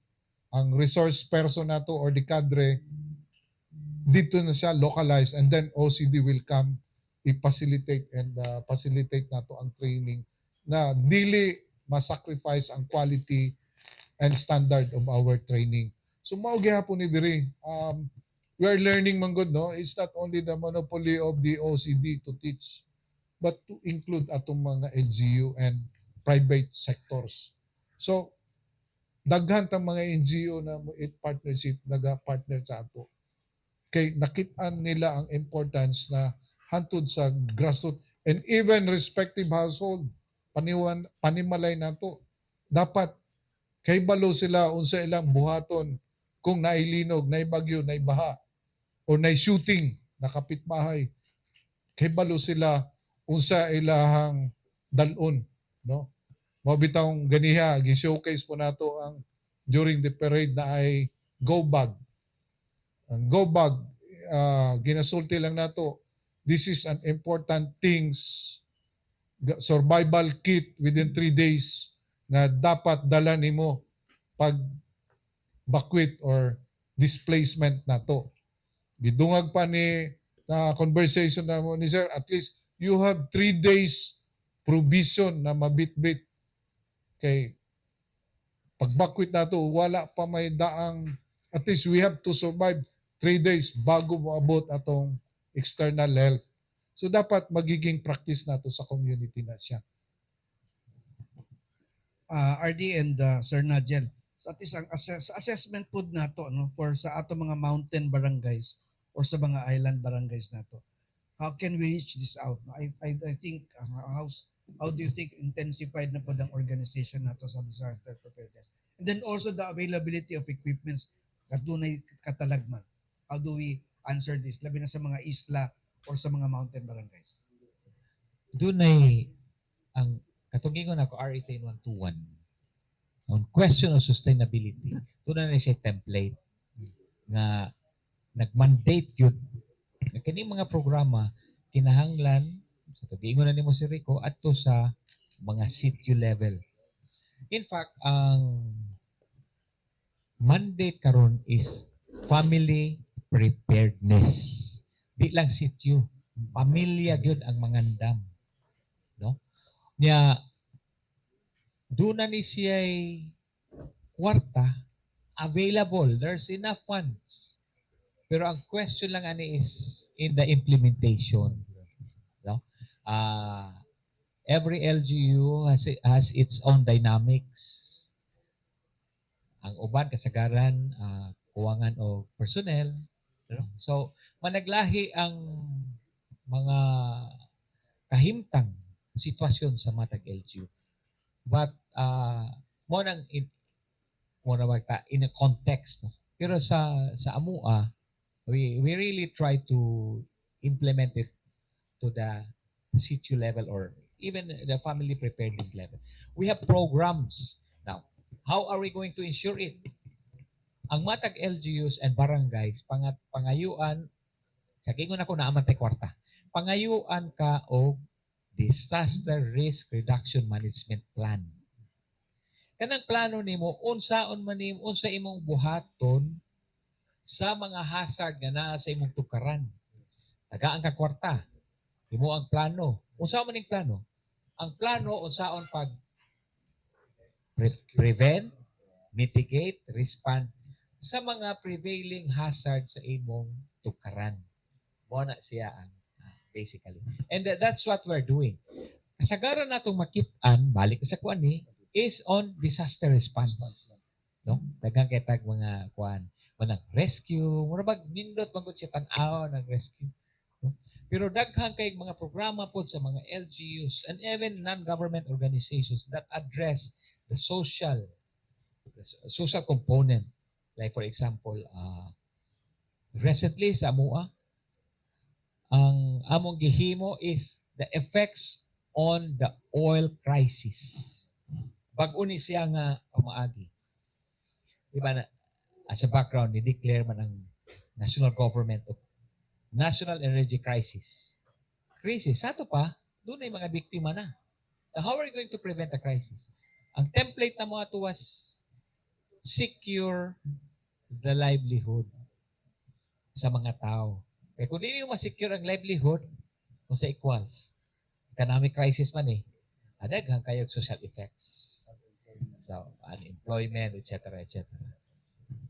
ang resource person nato or the cadre, dito na siya localized, and then OCD will come i-facilitate and facilitate nato ang training na dili ma-sacrifice ang quality and standard of our training. So mao gihapon ni diri. We are learning man gud, no. It's not only the monopoly of the OCD to teach but to include atong mga LGU and private sectors. So daghan tang mga NGO na mo it partnership, naga-partner sa ato. Kay nakit-an nila ang importance na hantod sa grassroots and even respective household. Paniwan panimalay nato. Dapat kay balo sila unsa ilang buhaton kung nailinog, naibagyo, naibaha o nay shooting na kapitbahay. Kay balo sila unsa ilahang dalon, no? Mao bitawng ganiha gi-showcase po nato ang during the parade na ay go bag. Ang go bag, ginasulti lang nato, this is an important things, survival kit within 3 days na dapat dala nimo pag bakwit or displacement nato. Gidungag pa ni na conversation na mo ni sir, at least you have 3 days provision na mabitbit kay pagbakwit nato wala pa may daang, at least we have to survive 3 days bago moabot atong external help. So dapat magiging practice nato sa community na siya. RD and Sir Nigel, sa at least ang assessment pod nato, no, for sa ato mga mountain barangays or sa mga island barangays nato. How can we reach this out? I think how do you think intensified na pod ang organization nato sa disaster preparedness? And then also the availability of equipments kadunay katalagman. How do we answer this? Labi na sa mga isla or sa mga mountain barangays. Dunay ang katong ingon ako RA 101 on question of sustainability. Doon na siya template nga nag-mandate yun nga kini mga programa kinahanglan sa to giingon na nimo si Rico adto sa mga city level. In fact, ang mandate karon is family preparedness. Di lang sitio, pamilya gyud ang mangandam, no? Nya doon na ni siya kwarta available. There's enough funds. Pero ang question lang ani is in the implementation. No? Every LGU has its own dynamics. Ang uban kasagaran kuwangan og personnel, no? So managlahi ang mga kahimtang sitwasyon sa matag LGU. But mo nang in, mo na magta in a context, no? Pero sa amua, we really try to implement it to the sitio level or even the family preparedness level. We have programs now. How are we going to ensure it? Ang matag LGUs and barangays pangayuan sa kingon ako naa man tay kwarta. Pangayuan ka og disaster risk reduction management plan. Kanang plano nimo unsaon man nimo, unsa imong buhaton sa mga hazard nga naa sa imong tukaran. Tagaan ka kwarta. Imo ang plano. Unsa man ning plano? Ang plano unsaon pag prevent, mitigate, respond sa mga prevailing hazard sa imong tukaran. Mo na siya ang basically. And that's what we're doing. Kasagaran natong makit-an, balik sa kuan ni, is on disaster response. No? Daghang kay tag mga kuan, manang rescue, mura bag nindot man gud siya tan-aw ng rescue. No? Pero daghan kay mga programa pod sa mga LGUs and even non-government organizations that address the social component. Like for example, recently sa amua, ang among gihimo is the effects on the oil crisis. Bag-o ni siya nga pamaagi. Di ba na, as a background, ni-declare man ang national government of national energy crisis. Crisis, sa ato pa, doon ay mga biktima na. Now, how are you going to prevent a crisis? Ang template na mo ato was secure the livelihood sa mga tao. Kaya kung di mo ma-secure ang livelihood, kung sa equals, economic crisis man eh, daghan kayo social effects. So, unemployment, etc., etc.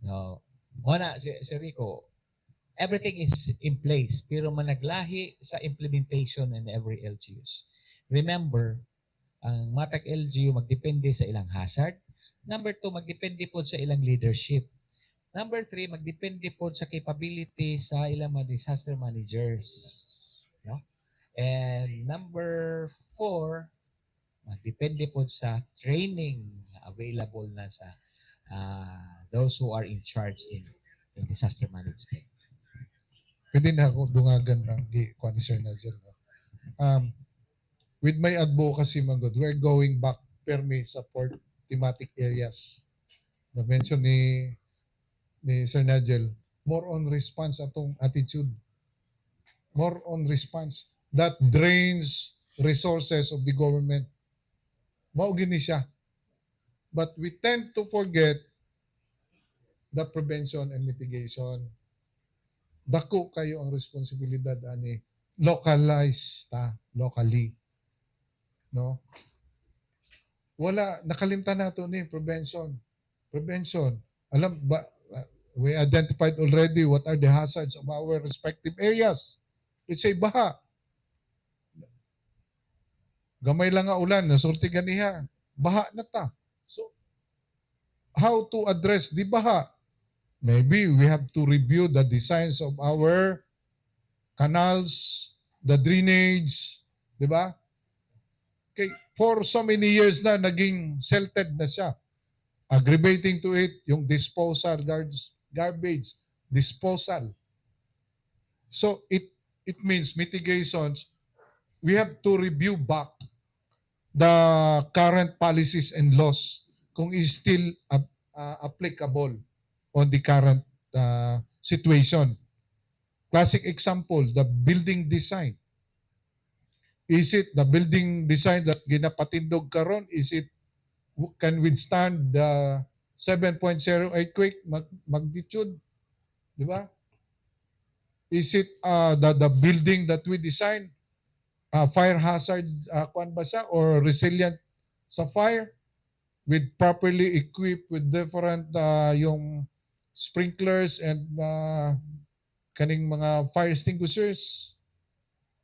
No, mo na si Rico, everything is in place pero managlahi sa implementation in every LGUs. Remember, ang matag LGU magdepende sa ilang hazard. Number two, magdepende po sa ilang leadership. Number three, magdepende po sa capability sa ilang mga disaster managers. No? And number four, Magdepende po sa training na available na sa those who are in charge in disaster management. Pwede na ako dungagan ng gi kuan ni Sir Nigel. No? With my advocacy, man gud, we're going back permi sa four thematic areas. Na-mention ni Sir Nigel, more on response atong attitude. More on response that drains resources of the government. Mao gini siya. But we tend to forget the prevention and mitigation. Dako kayo ang responsibilidad ani, localize ta, locally, no? Wala, nakalimtan nato ni prevention. Prevention, alam ba, we identified already what are the hazards of our respective areas. Let's say baha, gamay lang nga ulan, nasulti ganiha, baha na ta. So how to address the baha? Maybe we have to review the designs of our canals, the drainage, di ba? Okay, for so many years na naging silted na siya. Aggravating to it, yung disposal, garbage, disposal. So it means mitigations, we have to review back the current policies and laws kung is still applicable on the current situation. Classic example, the building design. Is it the building design that ginapatindog karon, is it can withstand the 7.0 earthquake magnitude? Di ba? Is it the building that we design, fire hazard kuan ba siya or resilient sa fire with properly equipped with different yung sprinklers and kaning mga fire extinguishers?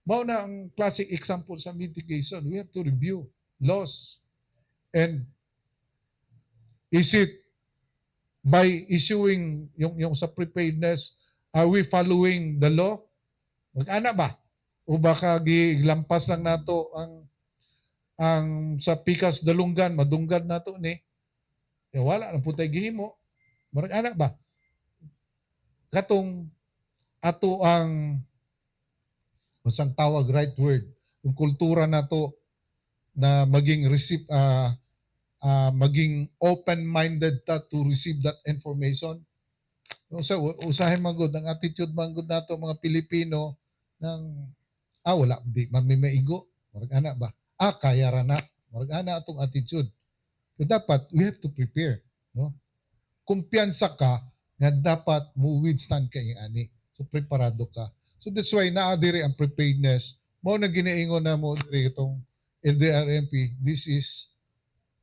Mao na ang classic example sa mitigation. We have to review laws. And is it by issuing yung sa preparedness, are we following the law? Mag-ana ba? O baka gilampas lang nato ang sa pikas dalunggan, madunggan nato ni. Eh, wala na pud tay gihimo. Murag ana ba? Katong ato ang unsang tawag, right word, yung kultura nato na maging receive maging open-minded ta to receive that information. Usa usahay man gud ang attitude man gud nato mga Pilipino ng wala di man mi maigo, murag ana ba, kaya ra na, murag ana atong attitude. So dapat we have to prepare, no? Kumpiyansa ka nga dapat mo withstand kay ani, so preparado ka. So that's why naa diri ang preparedness. Mao na ginaingon na mo diri itong LDRMP. This is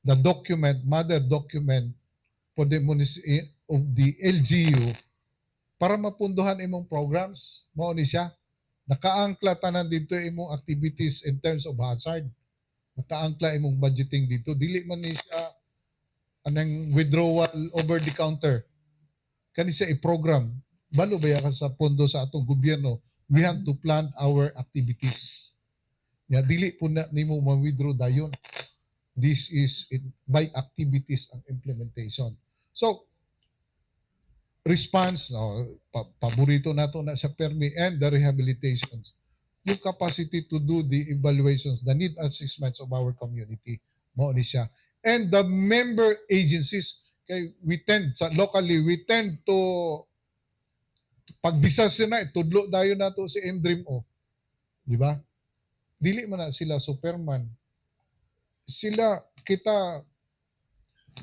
the document, mother document for the of the LGU para mapunduhan imong programs. Mao ni siya. Nakaangkla tanan dito imong activities in terms of hazard. Nakaangkla imong budgeting dito. Dili man ni siya anang withdrawal over the counter. Kani siya i-program. Balo ba ka sa pondo sa atong gobyerno? We have to plan our activities. Ya, dili po na nimo ma-withdraw dayon. This is it, by activities ang implementation. So, response, no, paborito nato na sa permi, and the rehabilitations. Yung capacity to do the evaluations, the need assessments of our community. Mao ni siya. And the member agencies, kay we tend, sa locally, we tend to, pag disaster na, tudlo dayon nato si MDRRMO. Di ba? Dili man na sila Superman. Sila, kita,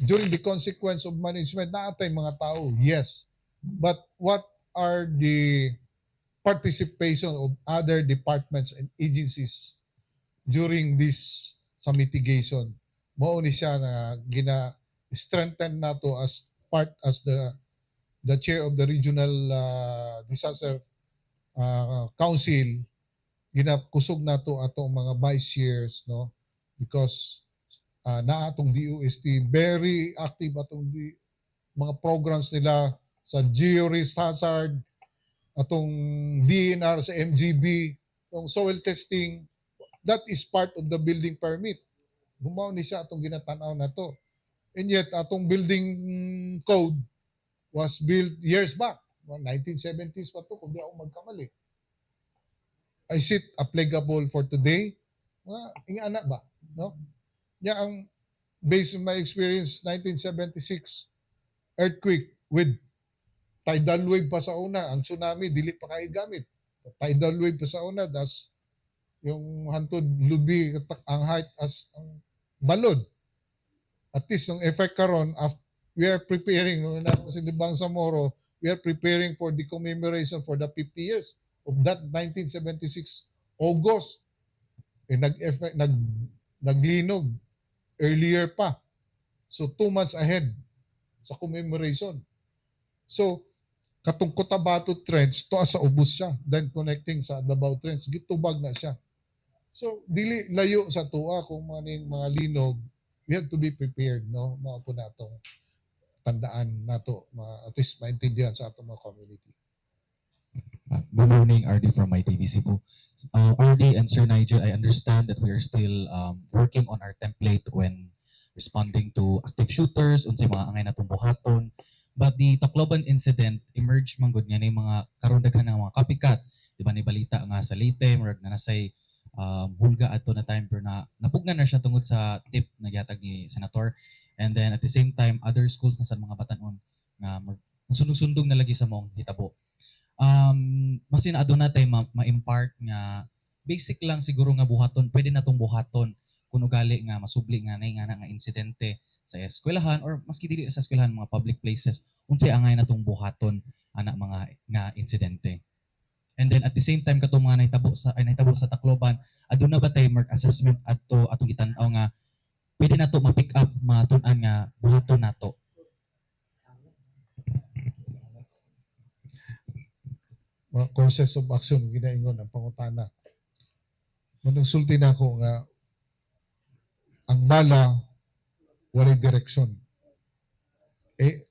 during the consequence of management, naa tay mga tao, yes. But what are the participation of other departments and agencies during this sa mitigation? Mao ni siya na gina strengthen nato as part as the chair of the regional disaster council. Ginakusog nato atong mga vice chairs, no, because naa atong DOST, very active atong mga programs nila sa georisk hazard, atong DENR sa MGB, tong soil testing, that is part of the building permit. Mao ni siya atong ginatan-aw nato. And yet atong building code was built years back. 1970s pa to kung di ako magkamali. Is it applicable for today? Mga ingana ba, no? Nya ang based on my experience, 1976 earthquake with tidal wave pa sa una, ang tsunami dili pa kay gamit. Tidal wave pa sa una, das yung hantod lubi ang height as ang balod. At least ang effect karon, we are preparing na si Bangsamoro, we are preparing for the commemoration for the 50 years of that 1976 August. Eh, nag-effect, naglinog earlier pa. So 2 months ahead sa commemoration. So katong Cotabato Trench to sa ubos siya, then connecting sa Davao Trench, gitubag na siya. So dili layo sa tua kung maning mga linog, we have to be prepared, no? Mao po na atong tandaan nato, at least maintindihan sa atong mga community. Good morning, RD from MyTV Cebu. RD and Sir Nigel, I understand that we are still working on our template when responding to active shooters, unsay mga angay natong buhaton. But the Tacloban incident emerged man gud nga ni mga karon daghan ng mga copycat. Di ba ni balita nga sa Leyte, murag na nasay hulga adto na time pero na napugnan na siya tungod sa tip na gihatag ni Senator. And then at the same time, other schools na sa mga batanon nga sundog-sundog na lagi sa maong hitabo. Masin aduna tay ma-impart nga basic lang siguro nga buhaton, pwede natong buhaton kung ugali nga masubli nga nay nga na nga insidente sa eskwelahan or maski dili sa eskwelahan, mga public places, unsay angay natong buhaton ana mga nga insidente? And then at the same time, katong mga nahitabo sa, ay, nahitabo sa Tacloban, aduna ba tay mark assessment adto atong gitan-aw nga pwede nato ma-pick up, matun-an nga buhaton nato? Mga courses of action ginaingon ang pangutana. Manung sulti na ako nga ang bala walay direksyon. Eh,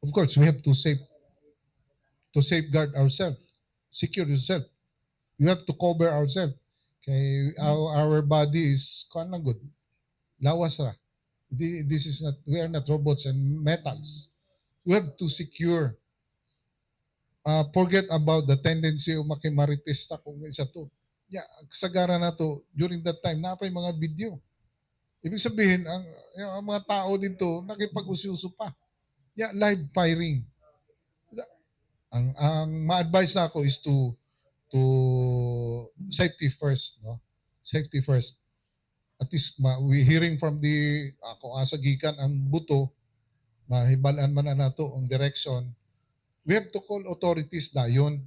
of course, we have to safeguard ourselves, secure yourself. We have to cover ourselves. Kay our body is kuan lang gud. Lawas ra. This is not, we are not robots and metals. We have to secure, forget about the tendency of makimarites ta kung isa to. Yeah, kasagaran na to during that time naa pay mga video. Ibig sabihin ang mga tao dito nakipag-usyuso pa. Yeah, live firing. Ang ma-advise na ako is to safety first, no? Safety first. At least we hearing from the ako asa gikan ang buto, mahibal-an man na nato ang direction. We have to call authorities dayon.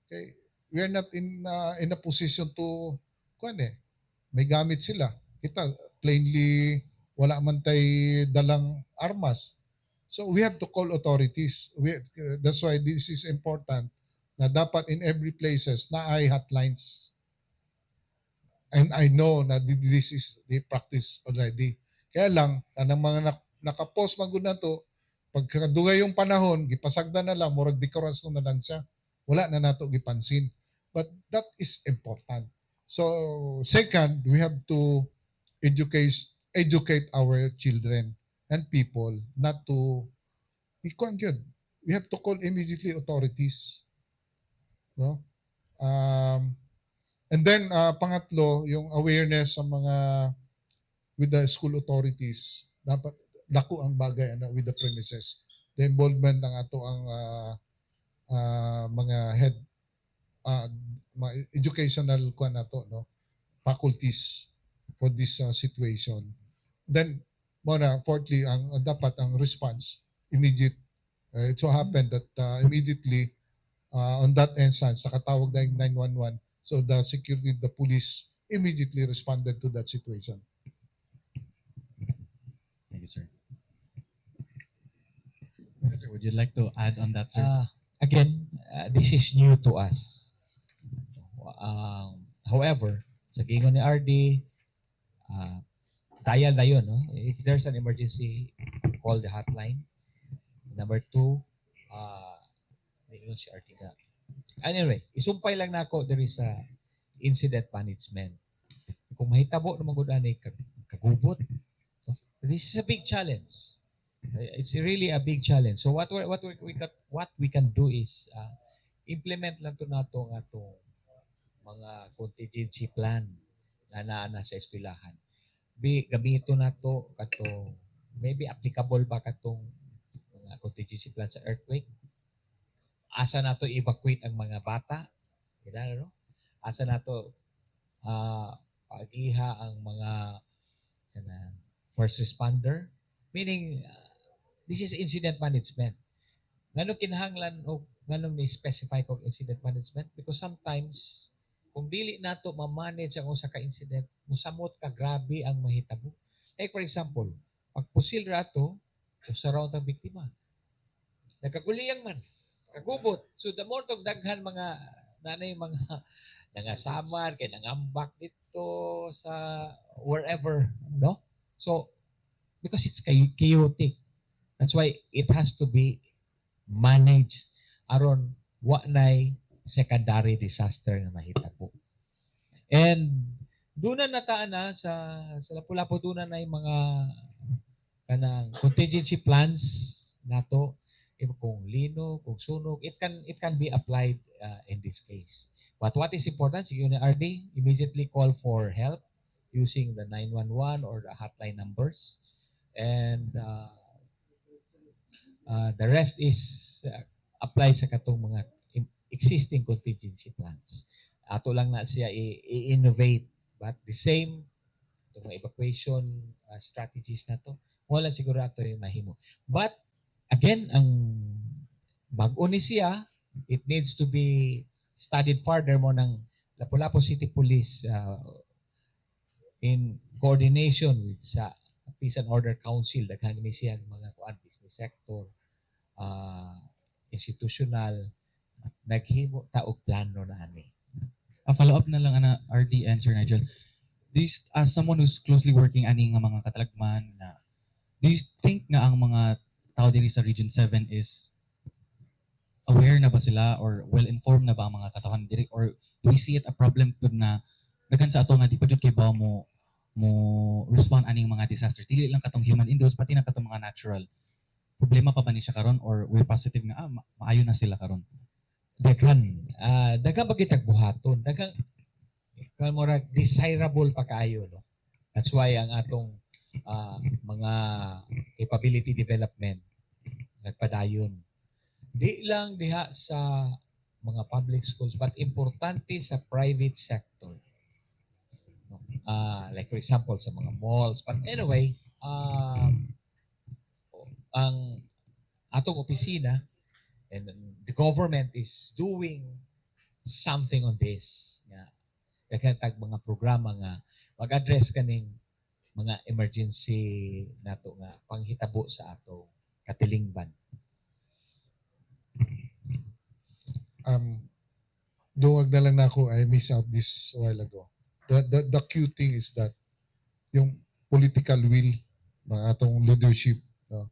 Okay? We are not in a position to kuan eh. May gamit sila. Kita plainly wala man tay dalang armas. So we have to call authorities. That's why this is important na dapat in every places na ay hotlines. And I know na this is the practice already. Kaya lang, kanang mga nakapost man gud na to, pagkadugay yung panahon, gipasagdan na lang, murag dekorasyon na lang siya. Wala na nato gipansin. But that is important. So, second, we have to educate our children and people not to ikuan gyud. We have to call immediately authorities. No? And then pangatlo, yung awareness sa mga with the school authorities. Dapat dako ang bagay ana with the premises. The involvement ng ato ang mga head, mga educational kuan nato, no, faculties for this situation. Then mo na fourthly, ang dapat ang response immediate. It so happened that immediately on that instance nakatawag na yung 911, so the security, the police immediately responded to that situation. Thank you, sir. Sir, would you like to add on that, sir? Again, this is new to us. However, sa gingon ni RD, dial na yun. No? If there's an emergency, call the hotline. Number two, ingon si RD nga. Anyway, isumpay lang nako there is a incident management. Kung mahitabo naman gud ani kagubot. No? This is a big challenge. It's really a big challenge. So what we can do is implement lang to nato nga atong mga contingency plan na naa na sa eskwelahan. Bi gamito nato kato, maybe applicable ba katong mga contingency plan sa earthquake? Asa nato evacuate ang mga bata? Kailangan, no? Asa nato pagiha ang mga kanang first responder? Meaning, this is incident management. Ngano kinahanglan o nganong ni-specify kog incident management? Because sometimes, kung dili nato ma-manage ang usa ka incident, musamot ka grabe ang mahitabo. Like for example, pag pusil rato, usa ra ang biktima. Nagkaguliyang man, kagubot. So the more tong daghan mga nanay mga nangasamar kay nangambak dito sa wherever, no? So because it's chaotic. That's why it has to be managed aron wa nay secondary disaster nga mahitabo. And doon na nataan na sa Lapu-Lapu, doon na mga kanang contingency plans nato. If kung lino, kung sunog, it can be applied in this case. But what is important, sige na RD, immediately call for help using the 911 or the hotline numbers. And the rest is apply sa katong mga existing contingency plans. Ato lang na siya i-innovate, but the same itong mga evacuation strategies na to, wala siguro ato yung mahimo. But again, ang bag-o ni siya, it needs to be studied further mo ng Lapu-Lapu City Police in coordination with sa Peace and Order Council. Daghan ni siya ang mga kuan, business sector, institutional, naghimo ta og plano na ani. A follow up na lang ana, RD and Sir Nigel. This, as someone who's closely working ani nga mga katalagman na, do you think nga ang mga tao diri sa Region 7 is aware na ba sila or well informed na ba ang mga katawhan diri, or do we see it a problem pud na daghan sa ato nga di pa jud kay ba mo respond aning mga disaster, dili lang katong human induced, pati na katong mga natural? Problema pa ba ni siya karon or we're positive nga maayo na sila karon? Daghan, daghan ba kitag buhaton, daghan murag desirable pa kaayo, no? That's why ang atong mga capability development nagpadayon di lang diha sa mga public schools but importante sa private sector, no? Like for example sa mga malls. But anyway, ang atong opisina and the government is doing something on this nga daghan tag mga programa nga mag-address kaning mga emergency nato nga panghitabo sa atong katilingban. Duwag na lang na ako, I miss out this a while ago. The cute thing is that yung political will ng atong leadership, no?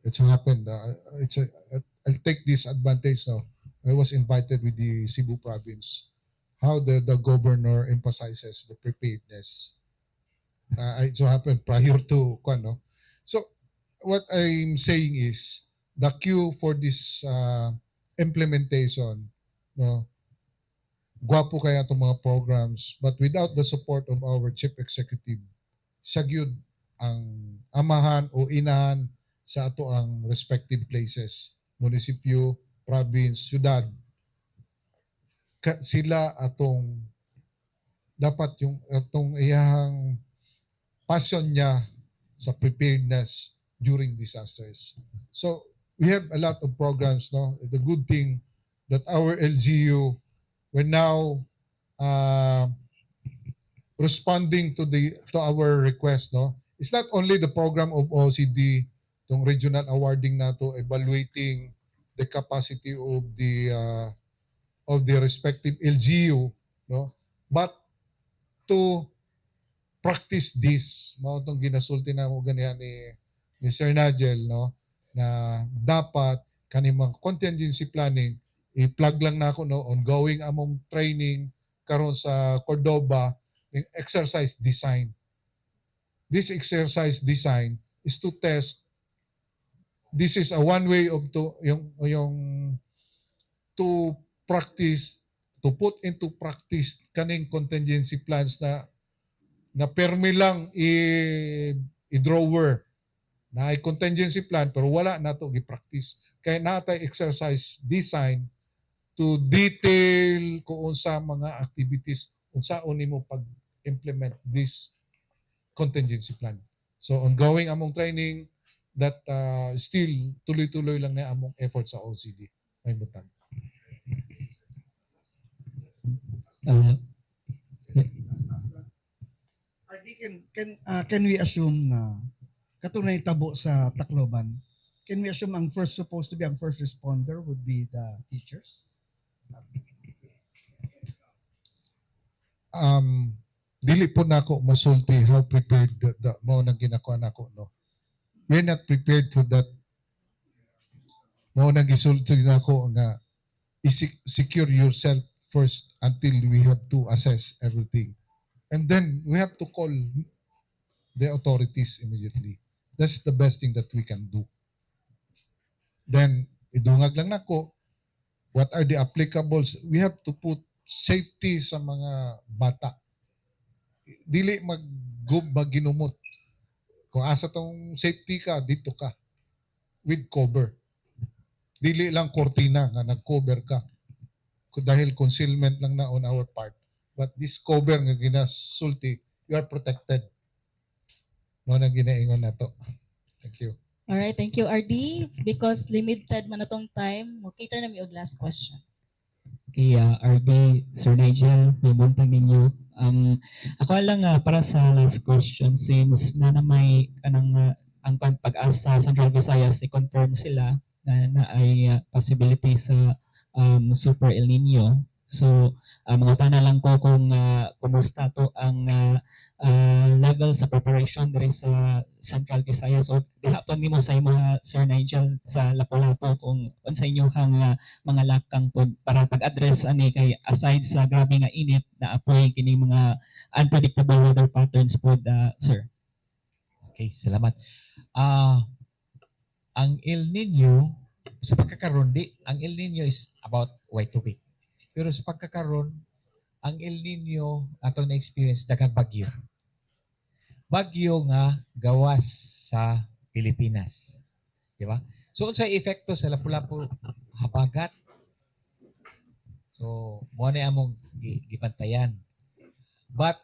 It's happened. I'll take this advantage now. I was invited with the Cebu province. How the governor emphasizes the preparedness. It so happened prior to kwan, no? So what I'm saying is the queue for this implementation, no, gwapo kaya itong mga programs, but without the support of our chief executive, siya gyud ang amahan o inahan sa ato ang respective places, munisipyo, province, syudad. Sila atong dapat yung atong iyahang passion niya sa preparedness during disasters. So we have a lot of programs, no? The good thing that our LGU, we're now responding to our request, no? It's not only the program of OCD, tong regional awarding nato, evaluating the capacity of the respective LGU, no? But to practice this, mao tong ginasulti na mo ganihan ni Sir Nigel, no? Na dapat kani mga contingency planning, i-plug lang nako, no, ongoing among training karon sa Cordoba. Yung exercise design. This exercise design is to test. This is a one way of to yung to practice, to put into practice kaning contingency plans na permi lang i-drawer na ay contingency plan pero wala na to gi-practice, kaya natay exercise design to detail kung unsa mga activities, unsaon nimo pag-implement this contingency plan. So ongoing among training that still tuloy-tuloy lang na among effort sa OCD. May buntag. RD, can we assume na katong nahitabo sa Tacloban, can we assume ang first supposed to be ang first responder would be the teachers? Dili po nako masulti how prepared the mao nang ginakuha nako, no. We're not prepared for that. Mao nang gisulti nako nga secure yourself first until we have to assess everything. And then we have to call the authorities immediately. That's the best thing that we can do. Then idungag lang nako what are the applicables. We have to put safety sa mga bata. Dili mag magginumot. Kung asa tong safety ka, dito ka. With cover. Dili lang kortina nga nag-cover ka. Dahil concealment lang na on our part. But this cover nga ginasulti, you are protected. Mao nang ginaingon nato. Thank you. Alright, thank you, RD. Because limited man atong time, mo cater na mi og last question. Kay RD, Sir Nigel, may buntag ninyo. Ako lang para sa last question, since na may kanang ang PAGASA Central Visayas i-confirm sila na ay possibility sa Super El Nino. So, mangutana lang ko kung kumusta to ang level sa preparation diri sa Central Visayas o diha pa nimo sa imo, Sir Nigel, sa Lapu-Lapu, kung unsa inyohang mga lakang pod para pag-address ani, kay aside sa grabe nga init, naapoy kini mga unpredictable weather patterns pod, sir. Okay, salamat. Ang El Nino sa pagkakaroon di ang El Nino is about white tubig. Pero sa pagkakaroon, ang El Nino atong na-experience, daghang bagyo. Bagyo nga gawas sa Pilipinas. Di ba? So unsay epekto sa Lapu-Lapu? Habagat. So mo na among gibantayan. But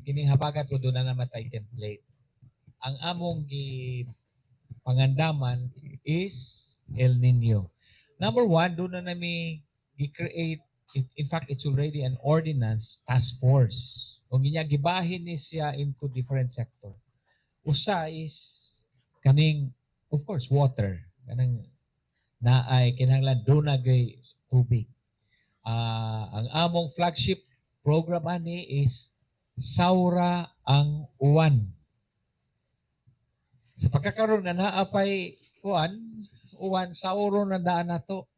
kining habagat ko doon na naman tay template. Ang among gi pangandaman is El Nino. Number one, doon na nami gi-create, in fact, it's already an ordinance task force. Kung ginya, gibahin ni siya into different sector. Usa is kaning, of course, water. Kanang naay kinahanglan doon na gay tubig. Ang among flagship program ani is Saura ang Uwan. Sa pagkakaroon nga naa pay kuan, uwan, sauro na daan nato.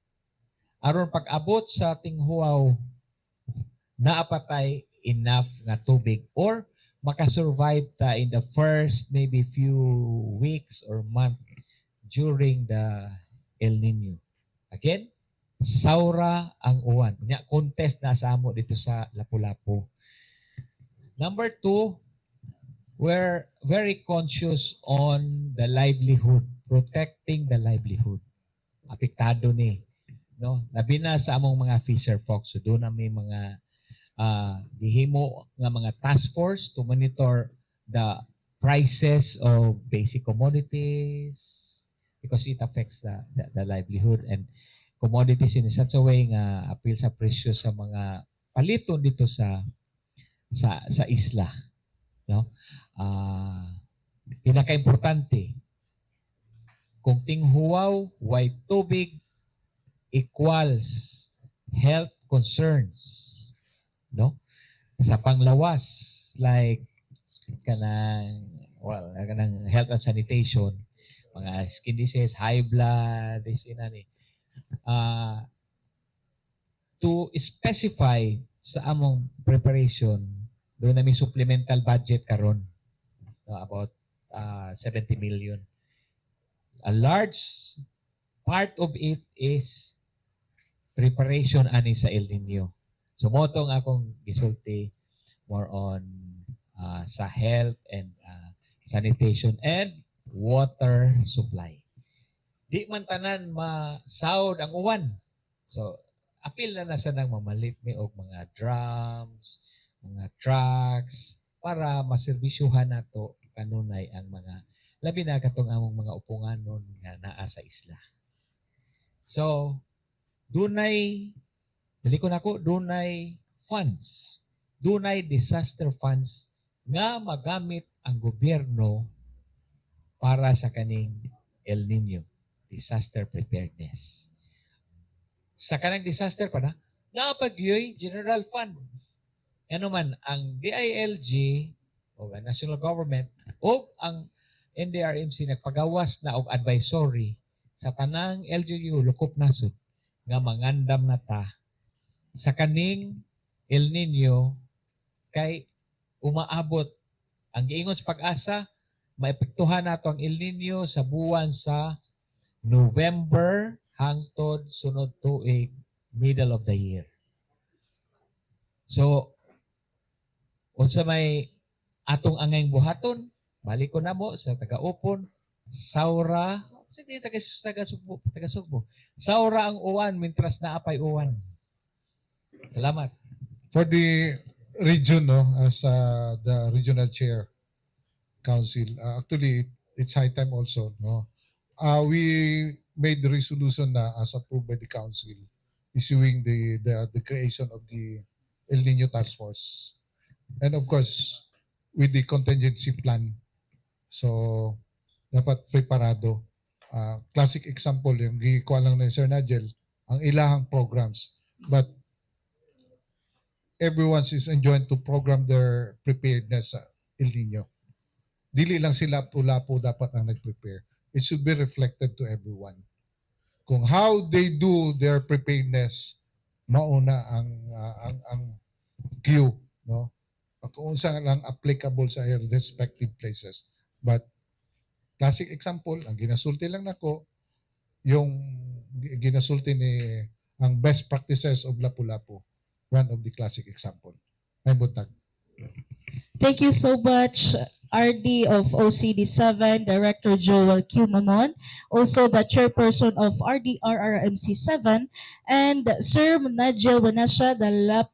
Aron pag-abot sa tinghuaw, naa pa tay enough nga tubig or makasurvive ta in the first maybe few weeks or month during the El Nino. Again, Saura ang Uwan. Nya contest na sa amo dito sa Lapu-Lapu. Number two, we're very conscious on the livelihood, protecting the livelihood. Apektado ni, no? Labi na sa among mga fisher folks. So doon na may mga gihimo nga mga task force to monitor the prices of basic commodities because it affects the livelihood and commodities in such a way nga apil sa presyo sa mga paliton dito sa isla, no? Pinakaimportante, kung tinghuwaw way tubig equals health concerns, no, sa panglawas, like kanang, well, kanang health and sanitation, mga skin disease, high blood, this inani. To specify Sa among preparation, duna mi supplemental budget karon, no, about 70 million. A large part of it is preparation ani sa El Nino. So mao tong akong gisulti more on sa health and sanitation and water supply. Di man tanan masawod ang uwan. So apil na na sa nang mamalit mi og mga drums, mga trucks para maserbisyuhan nato kanunay ang mga, labi na katong among mga uponganon nga naa sa isla. So dunay, dali ko nako, dunay funds, dunay disaster funds nga magamit ang gobyerno para sa kaning El Nino disaster preparedness. Sa kanang disaster pa na, naa pa gyoy general fund. Ano man, ang DILG o ang national government o ang NDRMC nagpagawas na og advisory sa tanang LGU lukop nasod nga mangandam na ta sa kaning El Nino kay umaabot. Ang giingon sa PAGASA, maepektuhan nato ang El Nino sa buwan sa November hangtod sunod tuig middle of the year. So unsa may atong angayng buhaton? Balik ko na mo sa taga-upon, sawra, sige, taga taga Sugbo, taga Sugbo. Sawra ang uwan mintras naa pay uwan. Salamat. For the region, no, as the regional chair council, actually, it's high time also, no. We made the resolution na as approved by the council, issuing the creation of the El Nino Task Force. And of course, with the contingency plan. So, dapat preparado. Classic example, yung gikuha lang ni Sir Nigel, ang ilahang programs. But everyone is enjoined to program their preparedness sa El Nino. Dili lang sila Lapu-Lapu dapat ang nag-prepare. It should be reflected to everyone. Kung how they do their preparedness, mauna ang cue, no? Kung unsa lang applicable sa respective places. But classic example, ang ginasulti lang nako yung ginasulti ni ang best practices of Lapu-Lapu. One of the classic example. May buntag. Thank you so much, RD of OCD7, Director Joel Q. Mamon, also the chairperson of RDRRMC 7, and Sir Nigel Banasha, the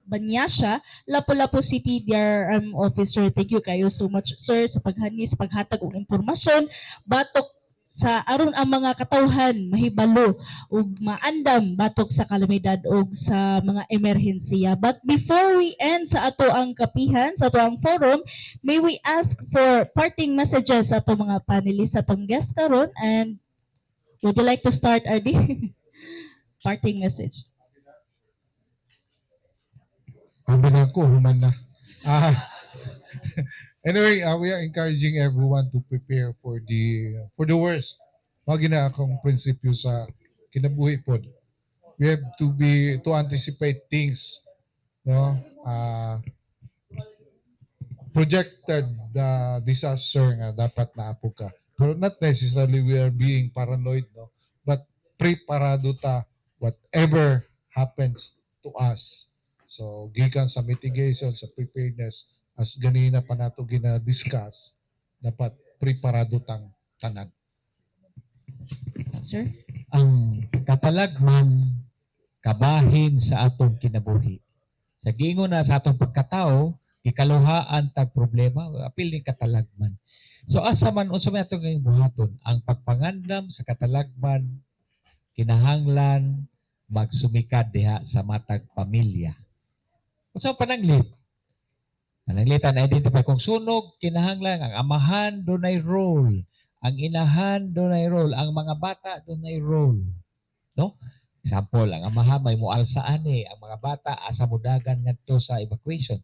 Banyasha, Lapu-Lapu City DRM Officer. Thank you kayo so much, sir, sa paghani, sa paghatag og impormasyon batok sa aron ang mga katawhan mahibalo ug maandam batok sa kalamidad ug sa mga emerhensiya. But before we end sa ato ang kapihan, sa ato ang forum, may we ask for parting messages sa ato mga panelists, sa atong guest karon, and would you like to start, RD? Parting message. Abi na ko, human na. Anyway, we are encouraging everyone to prepare for the worst. Mao na akong prinsipyo sa kinabuhi pod. We have to anticipate things, no? Projected disaster nga dapat naapo ka. Pero not necessarily we are being paranoid, no? But preparado ta whatever happens to us. So, gikan sa mitigation, sa preparedness, as ganina pa nato gina-discuss, dapat preparado tang tanan. Sir? Ang katalagman kabahin sa atong kinabuhi. Sa giingon na sa atong pagkatao, gikaluhaan tag problema, apil ni katalagman. So asa man, unsa man atong ngayong buhaton, ang pagpangandam sa katalagman kinahanglan magsumikad diha sa matag pamilya. Unsa pananglit? Pananglitan identify kung sunog, kinahanglan ang amahan dunay role, ang inahan dunay role, ang mga bata dunay role. No? Example, ang amahan may mualsa ani, ang mga bata asa mudagan ngadto sa evacuation.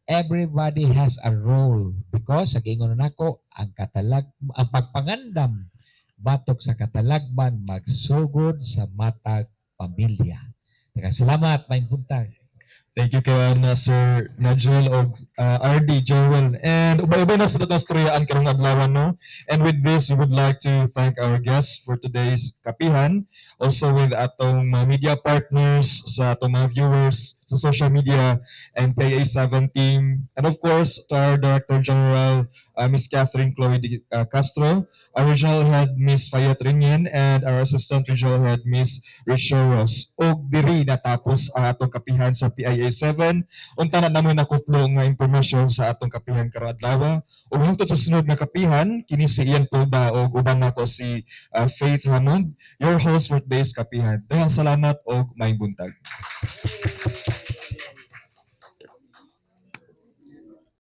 Everybody has a role because sa giingon nako, ang pagpangandam batok sa katalagman magsugod sa matag pamilya. Daghang salamat, maayong buntag. Thank you kay na Sir Nigel og RD Joel. And ubay-ubay na sa atong storyaan karong adlaw, no. And with this, we would like to thank our guests for today's kapihan. Also with atong mga media partners, sa atong mga viewers sa social media and PIA 7 team. And of course, to our Director General, Miss Catherine Chloe Castro, our Regional Head, Miss Fayette Ringin, and our Assistant Regional Head, Miss Rachel Ross. Og diri natapos ang atong kapihan sa PIA 7. Unta na namo nakutlo nga impormasyon sa atong kapihan karong adlaw. Ug hangtod sa sunod nga kapihan, kini si Ian Pulda og uban nako si Faith Hammond, your host for today's kapihan. Daghang salamat og maayong buntag.